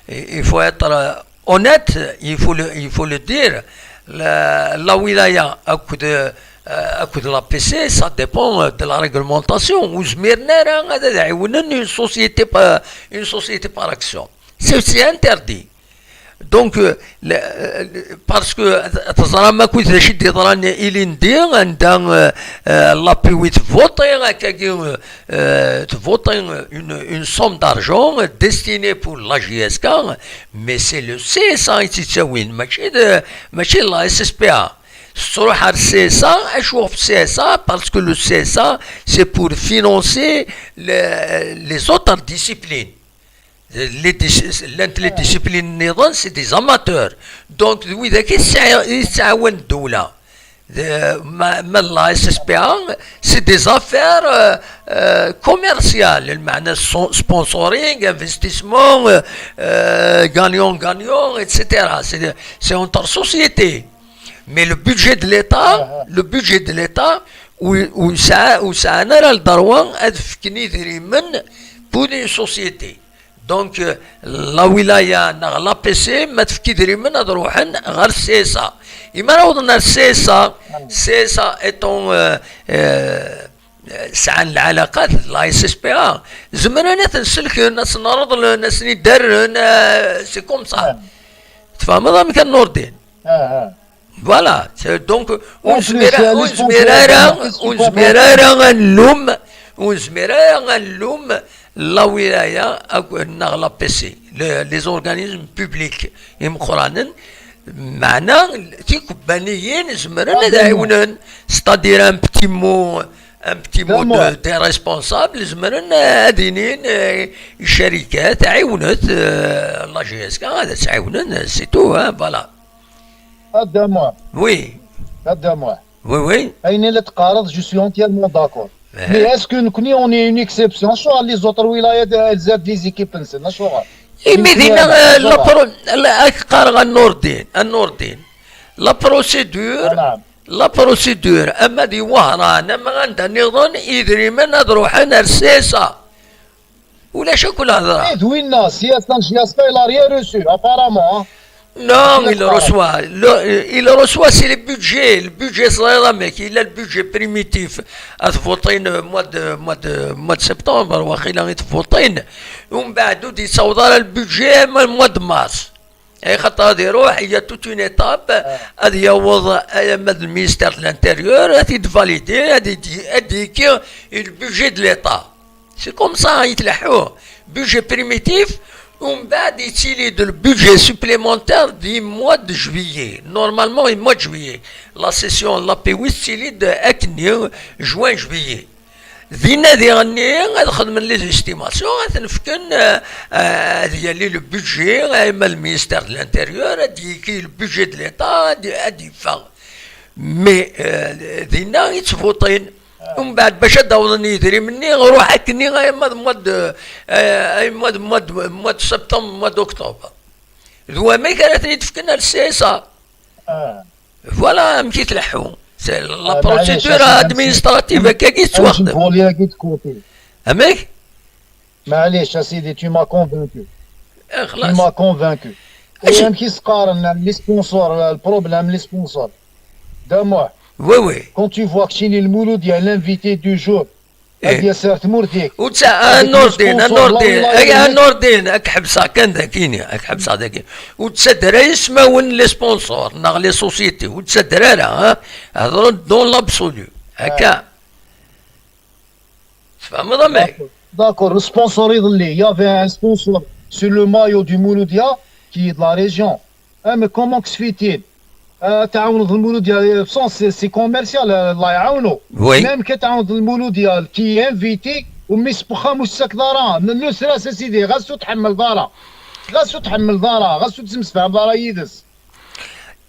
eh, il faut être, eh, honnête, il faut le, il faut le dire. La, la wilaya akked, eh, akked l'A P C, ça dépend, eh, de la réglementation. Ur zmiren ara ad, ad ɛiwnen une société pa-, une société par action. C'est, c'est interdit. Donc, euh, le, euh, parce que, euh, teẓram akk d acu i d-yeḍran ilindi, anda, euh, euh, l'A P C tvuṭi, akkagi, euh, euh, tvuṭi une, une somme d'argent destinée pour la J S K, mais c'est le C S A i tt-yettawin, mačči d, mačči d la S S P A. Tettruḥ ar C S A, acu ɣef C S A? Parce que le C S A, c'est pour financer les, les autres disciplines. Les dis-, llant les disciplines nniḍen, c'est des amateurs. Donc, d widak i tesɛa-, i tettɛawan ddewla. D-, ma, ma d la S S P A, c'est des affaires, euh, euh, commerciales. Lmeɛna so-, sponsoring, investissement, euh, euh, gagnant, gagnant, et cetera. C'est, c'est entre sociétés. Mais le budget de l'État, le budget de l'État, ur, ur sɛa-, ur sɛan ara le droit ad fken idrimen pour une société. Donc, euh, la wilaya neɣ l'A P C, ma tefk idrimen ad ruḥen ɣer C S A. Imi ara awḍen ar C S A, C S A étant, euh, euh, sɛan lɛalaqat d la S S P A, zemren ad ten-selken, ad sen-reḍlen, ad sen-idarren, euh, c'est comme ça. Tfehmeḍ amek a Nurdin? Voilà, c'est donc, ur nezmir ara, ur nezmir ara ad nlum, ur nezmir ara ad nlum la wilaya neɣ l'A P C, le, les organismes publics imeqqranen, meɛna tikebbaniyin zemren ad ɛiwnen, c'est-à-dire un petit mot, un petit mot de, des responsables, zemren ad inin, euh, i ccarikat, ɛiwnet, euh, la J S K, ad tt-ɛiwnen, c'est tout, hein, voilà. A Dda Muḥ. Oui. A Dda Muḥ. Oui, oui. Ayen i la teqqareḍ, je suis entièrement d'accord. Mais est-ce que nekkni, on est une exception? Acuɣer les autres wilayat, elles aident les équipes-nsen? Acuɣer? Imi dinna, euh, la pro-, la, ak qqareɣ a Nurdin, a Nurdin. La procédure, la procédure, ama di Wehran, ama anda nniḍen, idrimen ad ruḥen ar C S A. Ulac akk lehḍra. Eh, d winna, C S A, J S K, il a rien reçu, apparemment, hein. Non, il reçoit. Le, il reçoit, c'est le budget. Le budget, c'est la mec. Il a le budget primitif. Ad votin, euh, mois de, mois de, mois de septembre, waqila i t-votin. Umbeɛd ur d-yettaweḍ ara le budget, ama le mois de mars. Axaṭer ad iruḥ, il y a toute une étape, ad yaweḍ, euh, ama d le ministère de l'Intérieur, ad t-id-validé, ad d-, ad d-yekki le budget de l'État. C'est comme ça i tleḥḥu. Budget primitif, Umbeɛd yettili-d le budget supplémentaire du mois de juillet. Normalement, le mois de juillet, la session n la P W I tettili-d akkenni, juin, juillet. Dinna diɣenni ad xedmen les estimations, ad ten-fken, euh, euh, ad yali le budget, euh, ima le ministère de l'Intérieur, ad d-yekki le budget de l'État, ad d-, ad d-yeffeɣ. Mais, euh, dinna i ttvuṭin. Umbeɛd bac ad d-awḍen yidrimen-nni, ruḥ akkenni, ay ma d mois de, euh, ay ma d mois de, mois de septembre, mois d'octobre. D wamek ara ten-id-fken ar le C S A. Voilà amek i tleḥḥu. C'est la procédure administrative, akkagi tettwaxdem. Amek? Maɛlic a sidi, tu m'as convaincu. Eh, tu m'as convaincu. Et amek i s-qqaren les sponsors, le problème, les sponsors. Damuḥ. Oui, oui. Quand tu vois que chez le Mouloudia, l'invité du jour, eh, bien sûr, tmurdik. Ou ça, un ordine, un ordine, un ordine, ak ḥebseɣ kan dakini, ak ḥebseɣ dakini. Ou ça, les sponsors, les sociétés, ou ça, hein. Dans l'absolu. Akka. Tfehmeḍ amek? D'accord, d'accord. Le sponsor iḍelli, il y avait un sponsor sur le maillot du Mouloudia qui est de la région. Ah, mais comment se fait-il? Ah, تعاون المولودية, sans, c'est, c'est commercial, الله يعاونه. Oui. Même كتعاون المولودية كي invité ومي سبخام وساك دارا, ne serait-ce سيدي, غاسو تحمل دارا. غاسو تحمل دارا, غاسو تسمسفهم دارا يدس.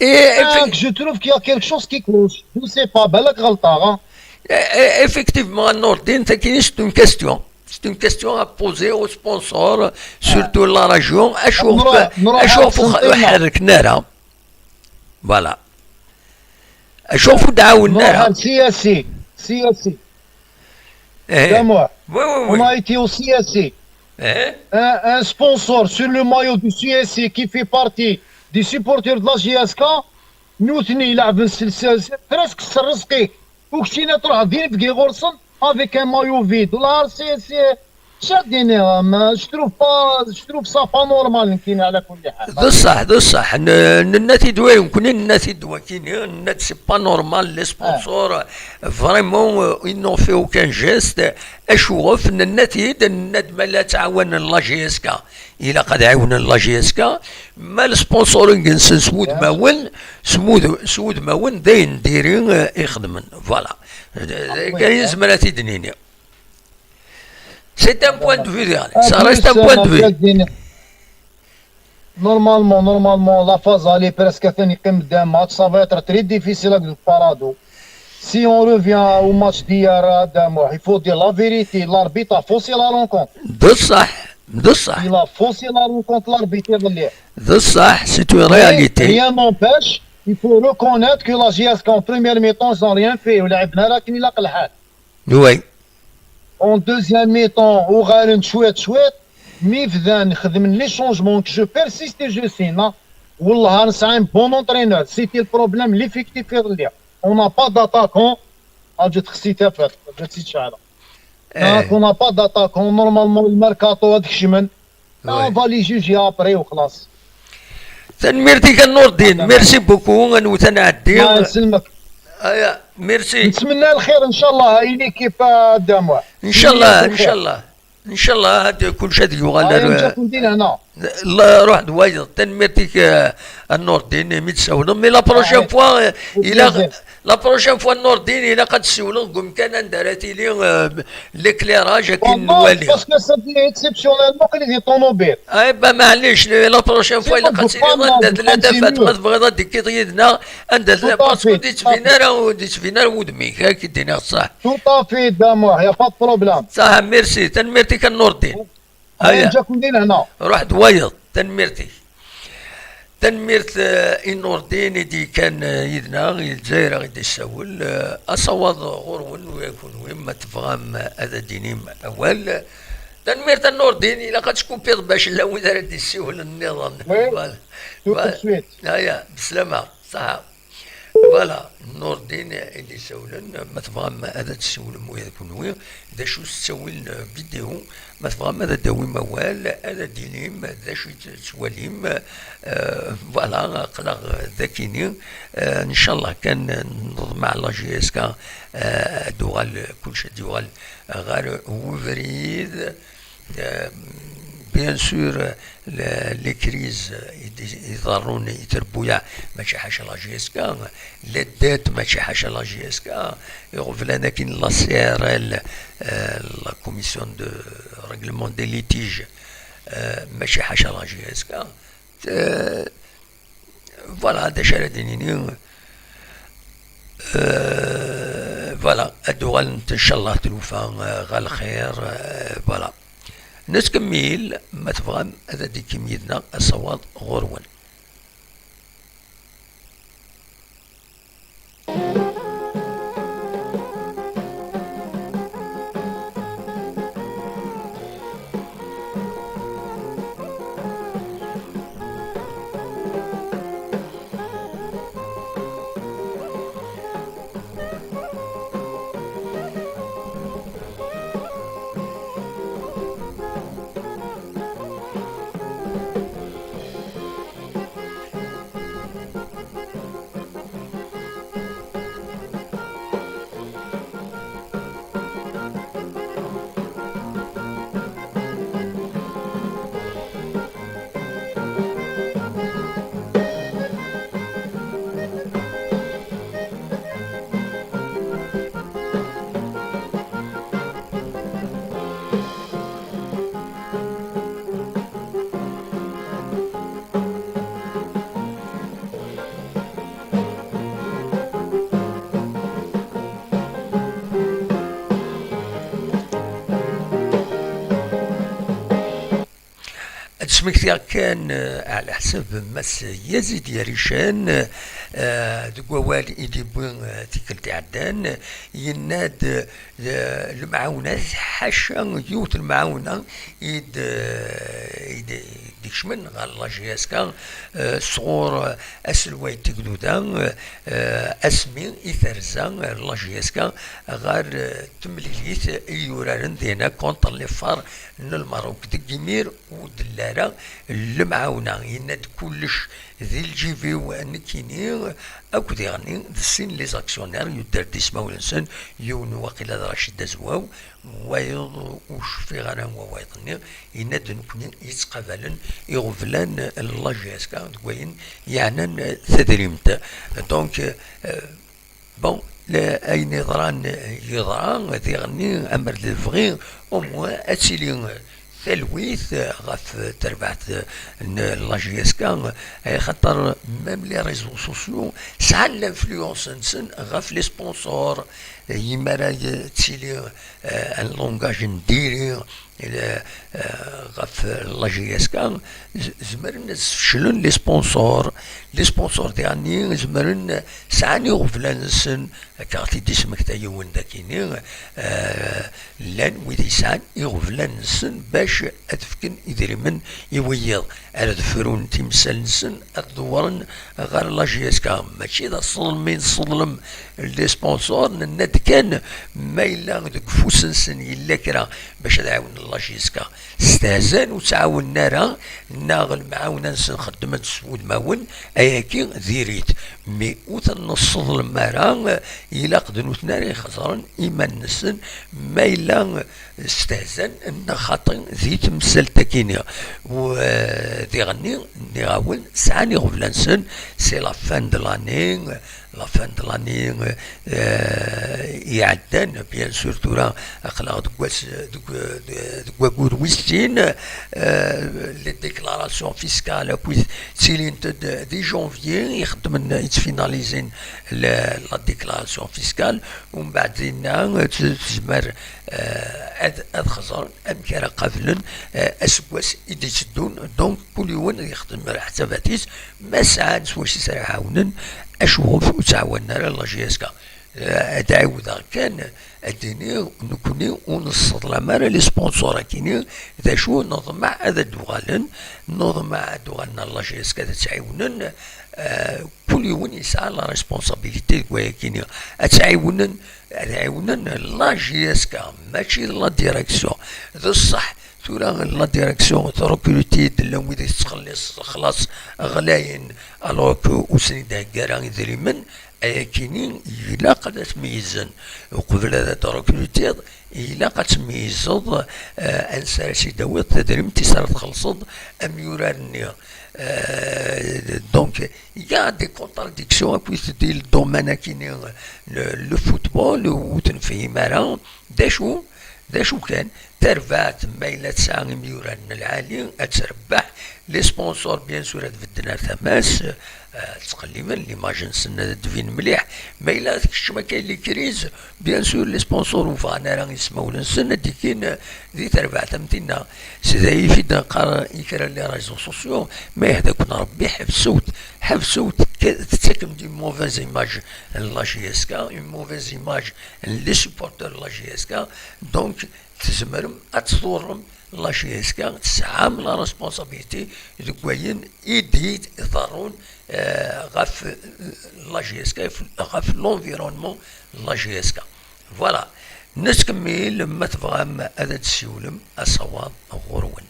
Et ah, je trouve qu'il y a quelque chose qui cloche. Je sais pas, بالك غلطة, hein. Effectivement, Nordine, c'est une question. C'est une question à poser aux sponsors, surtout la région. Acuɣef ur ḥerrken ara? Voilà. Acuɣef ur d-ɛawnen ara? C S C. C S C. Eh. Damuḥ. Oui, oui, oui. On a été au C S C. Eh. Un, un sponsor sur le maillot du C S C qui fait partie des supporters de la J S K, nutni lɛeben s, s, s, presque s rrezq-ik. U keččini ad truḥeḍ d inebgi ɣur-sen avec un maillot vide. Wala c'est, c'est, شاد ديني, ما, je trouve pas, je trouve ça pas normal, نكينا على كل حال. D ṣṣeḥ, d ṣṣeḥ. N-, nenna-t-id wa, nekkni nenna-t-id wakini, nenna-t c'est pas normal, les sponsors, vraiment, euh, ils n'ont fait aucun geste. Acuɣef? Nenna-t-id, nenna-d ma la ttɛawanen la J S K, ilaq ad ɛiwnen la J S K. Ma le sponsoring-nsen s wudmawen, s wud-, s wudmawen, d ayen diri, euh, i xedmen. Voilà. D-, d-, d-, ayen nezmer ad t-id-nini. C'est un point de vue, يعني. Ça reste un point de vue. Normalement, normalement, la phase aller presque à fin, il y a un match, ça va être très difficile avec le Parado. Si on revient au match d'hier à Damour, il faut dire la vérité, l'arbitre a faussé la rencontre. D ṣṣeḥ, d ṣṣeḥ. Il a faussé la rencontre, l'arbitre. D ṣṣeḥ, c'est une réalité. Rien n'empêche, il faut reconnaître que la J S K en première mi-temps, ils n'ont rien fait. ولعبنا لكن إلا قلحات. Oui. En deuxième mi-temps, uɣalen cwiṭ cwiṭ, mi bdan xedmen les changements, que je persiste et je signe, hein. Wallah, nesɛa un bon entraîneur. C'était le problème, l'effectif iḍelli. On n'a pas d'attaquant. Ǧǧet xsi tafat, ǧǧet si tceɛla. Eh. Donc, on n'a pas d'attaquant. Normalement, le mercato ad kecmen. On va les juger après وخلاص. Tanemmirt-ik a Nurdin, merci beaucoup, ad nwet ad nɛeddi. Aya, merci. نتمنى الخير إن شاء الله, une équipe, euh, Damour. Inchallah, inchallah. Inchallah, ad, kulci ad yuɣal ar, ruḥ d wayeḍ. Tanemmirt-ik, euh, a Nurdin, imi d-tsawleḍ. Mais la prochaine fois, euh, il a, la prochaine fois, Nurdin, ilaq ad tessiwleḍ deg umkan anda ara tili, euh, l'éclairage akken nwali. Parce que c'est exceptionnellement que les tournobiles. Eh ben, maɛlic, la prochaine fois, ilaq ad tiliḍ anda tella tafat, ma tebɣiḍ ad d-tekkiḍ yid-neɣ, anda tella, parce que ur d-yettbin ara, ur d-yettbin ara wudem-ik, ad k-id-iniɣ ṣṣeḥ. Tout à fait, Damour, y a pas de problème. Ṣṣeḥ, merci, tanemmirt-ik a Nurdin. Aya. Ruḥ d wayeḍ. Tanemmirt-ik. Tanemmirt, eh, i Nurdin i d-yekkan, eh, yid-neɣ, i Lezzayer i d-issawel. Eh, asawaḍ ɣur-wen, u kunwi, ma tebɣam, eh, ad d-tinim awal. Tanemmirt a Nurdin, ilaq ad tkupiḍ bac llan wid ara d-issiwlen nniḍen. Oui, tout de suite. Aya, beslama, ṣaḥa. Voilà, Nurdin i d-isawlen, ma tebɣam ad tessiwlem ula d kunwi, d acu s ttawil n vidéo, ma tebɣam ad d-tawim awal, ad d-tinim d acu i tettwalim, euh, voilà, aql-aɣ d akini, euh, ncallah kan neḍmeɛ la J S K, euh, ad d-uɣal, kulci ad d-yuɣal ɣer ubrid, euh, Bien sûr, le- les crises i d- i iḍerrun i trebbuyaɛ, mačči ḥaca la J S K, les dettes, mačči ḥaca la J S K, iɣeblan akin la C R L, euh, la Commission de Règlement des Litiges, euh, mačči ḥaca la J S K. Euh, voilà, d acu ara d-nini. Euh, voilà, ad d-uɣalent ncallah tlufa, euh, ɣer lxir, euh, voilà. Nettkemmil, ma tebɣam ad d-tekkim yid-neɣ asawaḍ ɣur-wen. Ad d-smektiɣ kan, eh, ɛla ḥsab Mass Yazid Yarican, eh, deg wawal i d-yewwi, eh, tikkelt iɛeddan, yenna-d, eh, lemɛawna, ḥaca yiwet lemɛawna i d-, eh, i d-, i d-ikecmen ɣer la J S K, eh, sɣur, eh, aselway n tegduda, eh, asmi i terza, eh, la J S K ɣer, eh, temlilit i yuraren dinna contre les Phares n Lmerruk. Deg imir ur d-telli ara lemɛawna, yenna-d kullec di lǧib-iw nekkini, akk diɣen d sin les actionnaires yudder-d ismawen-nsen, yiwen waqila d Racid Azwaw, wayeḍ ur cfiɣ ara wa wayeḍ-nni, yenna-d nekkni yettqabalen iɣeblan n la J S K deg wayen yeɛnan tadrimt. Donc, euh, bon, le- ayen yeḍran yeḍra, diɣenni amer d lebɣi, au moins ad tili talwit ɣef terbaɛt n la J S K, axaṭer même les réseaux sociaux sɛan l'influence-nsen ɣef les sponsors, yimara tili, euh, un langage n diri, euh, euh, ɣef la J S K, z- zemren ad sfeclen les sponsors. Les sponsors diɣenni zemren, sɛan iɣeblan-nsen, akka ɣ-t-id-ismekta yiwen dakini, euh, llan wid yesɛan iɣeblan-nsen bac ad fken idrimen i wiyiḍ ara d-frun timsal-nsen ad dewren ɣer la J S K. Mačči d aseḍlem i nseḍlem les sponsors, nenna-d kan ma yella deg ufus-nsen yella kra bac ad ɛawnen la J S K. Stehzan, ur ttɛawnen ara, neɣ lemɛawna-nsen xeddmen s wudmawen, ayagi diri-t. Mi ur ten-nesseḍlem ara, ilaq d nutni ara ixeẓren iman-nsen ma yella stehzan neɣ xaṭi di temsalt-agi-nni. U, eh, diɣenni, nniɣ-awen, sɛan iɣeblan-nsen, c'est la fin de l'année, la fin de l'année, euh, iɛeddan, bien sûr, tura aql-aɣ deg wass, deg, deg waggur wis sin, euh, les déclarations fiscales akkit ttilint-d di janvier, ixeddmen, yettfinalizin la, la déclaration fiscale, umbeɛd dinna t- tezmer, euh, ad, ad xeẓren amek ara qablen, euh, aseggas i d-itteddun. Donc, kul yiwen yexdem ḥsabat-is, ma sɛan s wacu ara ɛawnen, acuɣef ur ttɛawanen ara la J S K? Eh, ad ɛiwdeɣ kan, ad d-iniɣ, nekkni ur nesseḍlam ara les sponsors-agi-nni, d acu neḍmeɛ ad d-uɣalen, neḍmeɛ ad d-uɣalen ar la J S K ad tt-ɛiwnen, eh, kul yiwen yesɛa la responsabilité deg wayagi-nni, ad tt-ɛiwnen, ad ɛiwnen la J S K, mačči la direction. D ṣṣeḥ, tura la direction trekruti-d, llan wid i tettxelliṣ xlaṣ ɣlayen, alors que ur sen-id-thegga ara idrimen, Ayakini ilaq ad tmeyyzeḍ, uqbel ad d-rekrutiḍ, ilaq ad tmeyyzeḍ, eh, ansi ara s-id-tawiḍ tadrimt i s ara txellṣeḍ amyurar-nni. Eh, donc, il y a des contradictions akkit di le domaine akini, le, le football, ur tnefhim ara. D acu, d acu kan, tarbaɛt ma yella tesɛa imyurar n lɛali, ad trebbeḥ. Les sponsors, bien sûr, ad bedden ar tama-s, eh, ad ttqelliben, l'image-nsen ad d-tbin mliḥ. Ma yella tekcem akka les crises, bien sûr, les sponsors ur bɣan ara ismawen-nsen ad d-ikkin, eh, di terbaɛt am tinna. C'est d'ailleurs i d-neqqar i kra n les réseaux sociaux, ma yehda-ken Rebbi, ḥebsewt, ḥebsewt, tettakem-d une mauvaise image n la J S K, une mauvaise image n les supporters n la J S K. Donc, tzemrem ad tḍurrem la J S K, tesɛam la responsabilité deg wayen i d-iḍerrun, eh, ɣef, eh, la J S K, ɣef l'environnement n la J S K. Voilà. Nettkemmil, ma tebɣam ad d-tessiwlem, asawaḍ ɣur-wen.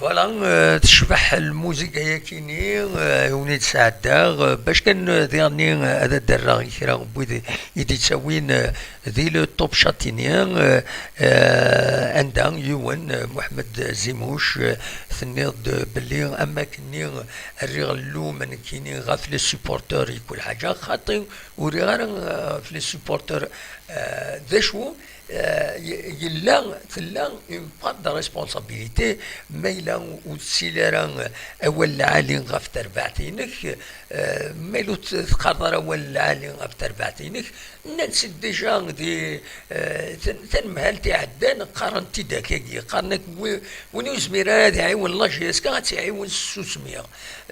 Voilà, euh, tecbeḥ lmuziga-yakini, euh, i wen-id-sɛeddaɣ, euh, bac kan, euh, diɣenni, euh, ad d-rreɣ i kra n wid i d-ittawin, euh, di le Top Châtillon, euh, euh, anda yiwen, euh, Muḥemmed Zimouch, euh, tenniḍ-d belli am wakken-nni rriɣ llum nekkini ɣef les supporters i kul ḥaǧa, xaṭi ur rriɣ ara, euh, ɣef les supporters, euh, d acu, euh, y-, yella, tella une part de responsabilité, ma yella ur tettili ara, euh, awal lɛali ɣef terbaɛt-inek, euh, ma yella ur teqqareḍ ara awal lɛali ɣef terbaɛt-inek, nnan-tt-id déjà di, euh, tan-, tanemhalt iɛeddan, qqaren-t-id akkagi, qqaren-ak wi-, win ur yezmir ara ad iɛiwen la J S K, ad tt-iɛiwen s tsusmi.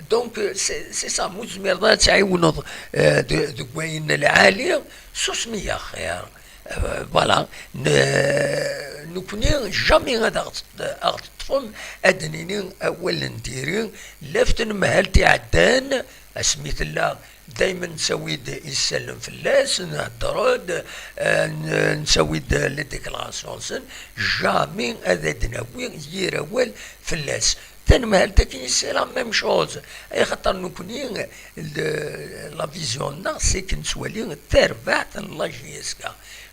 Donc, euh, c'est, c'est ça, ma ur tezmireḍ ara ad tɛiwneḍ, euh, de-, deg wayen lɛali, susmi axir. Euh, voilà. Ne-, nekkni jamais ad aɣ-, aɣ-teṭṭfem ad d-nini awal n diri, laf tanemhalt iɛeddan, asmi tella daymen nettawi-d isallen fell-as, nhedder-d, euh, n-, nettawi-d les déclarations-nsen, jamais ad d-nawi yir awal fell-as. Tanemhalt-agi, c'est la même chose. Axaṭer nekkni, le- la vision-nneɣ, c'est que nettwali tarbaɛt n la J S K.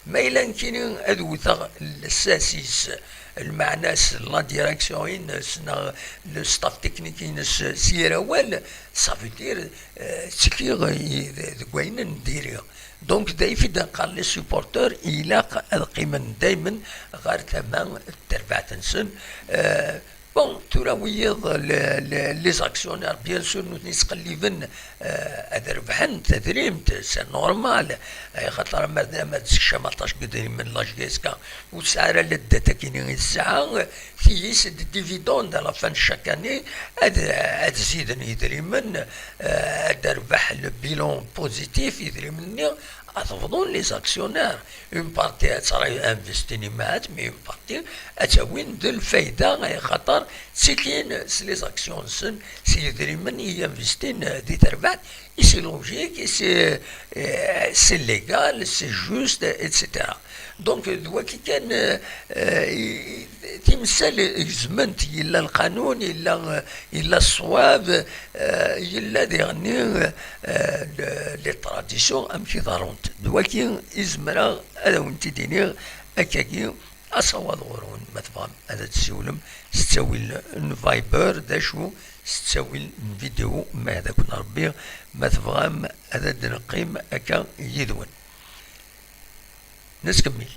Ma yella nekkini ad wteɣ lsas-is, lmeɛna-s, la direction-ines neɣ le staff technique-ines s yir awal, ça veut dire, euh, ttekkiɣ i- deg wayen n diri. Donc, d ayf i d-neqqar les supporters, ilaq ad qqimen daymen ɣer tama n terbaɛt-nsen. Euh, Bon, tura wiyiḍ, le- le- les actionnaires, bien sûr, nutni ttqelliben, euh, ad rebḥen tadrimt, c'est normal. Axaṭer ama d ama d-tsekcam aṭas n yedrimen la J S K, ur tesɛi ara la dette-agi i tesɛa, tiyis d dividende à la fin de chaque année, ad, ad ziden yedrimen, euh, ad d-terbeḥ le bilan positif, idrimen-nni ad bḍun les actionnaires. Une partie ad tt-investin imahat, mais une partie ad tt-awin d lfayda, axaṭer ttilin s les actions-nsen, s yedrimen i investin di terbaɛt, et c'est logique, et c'est, euh, c'est légal, c'est juste, et cetera. Donc, d wagi kan, euh, euh, timsal gezment, yella lqanun, yella, yella ṣṣwab, euh, yella diɣenni, euh, le- les traditions, amek i ḍerrunt. D wagi i zemreɣ ad awen-t-id-iniɣ akkagi, asawaḍ ɣur-wen, ma tebɣam ad d-tessiwlem s ttawil n Viber, d acu, s ttawil n vidéo, ma hdaken Rebbi, ma tebɣam ad d-neqqim akka yid-wen. Nettkemmil.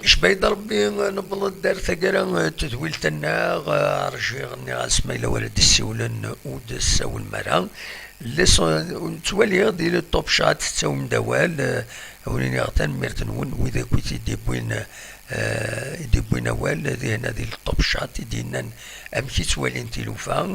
Icba-yi-d Rebbi, newweḍ-d ar taggara n tedwilt-nneɣ. Rjiɣ, nniɣ-as ma yella wara d-ssiwlen, ur d-tessawlem ara. Leṣ-, nettwali di le top chat tettawim-d awal, eh, a wen-iniɣ tanemmirt-nwen, wid akk i t-id-iwwin, eh, i d-iwwin awal, dihin di le top chat, i d-yennan amek i ttwalin tilufa.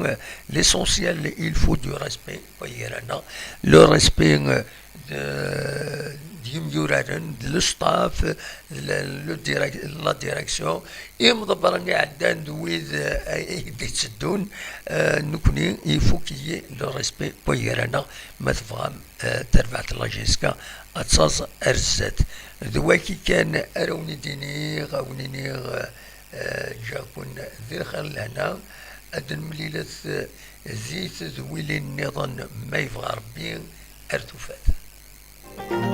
L'essentiel, il faut du respect, waygar-aneɣ. Le respect, eh, d, d yimyuraren, d le staff, d le, le direc-, la direction, imḍebbren iɛeddan d wid, eh, ay d-itteddun, eh, nekkni ifuk-iyi le respect n waygar-aneɣ, ma tebɣam, eh, tarbaɛt n la J S K ad taẓ ar zdat. D wagi kan ara wen-id-iniɣ, a wen-iniɣ, eh, ǧǧiɣ-ken di lxir lehna, ad nemlilet, eh, di tedwilin nniḍen ma yebɣa Rebbi, ar tufat.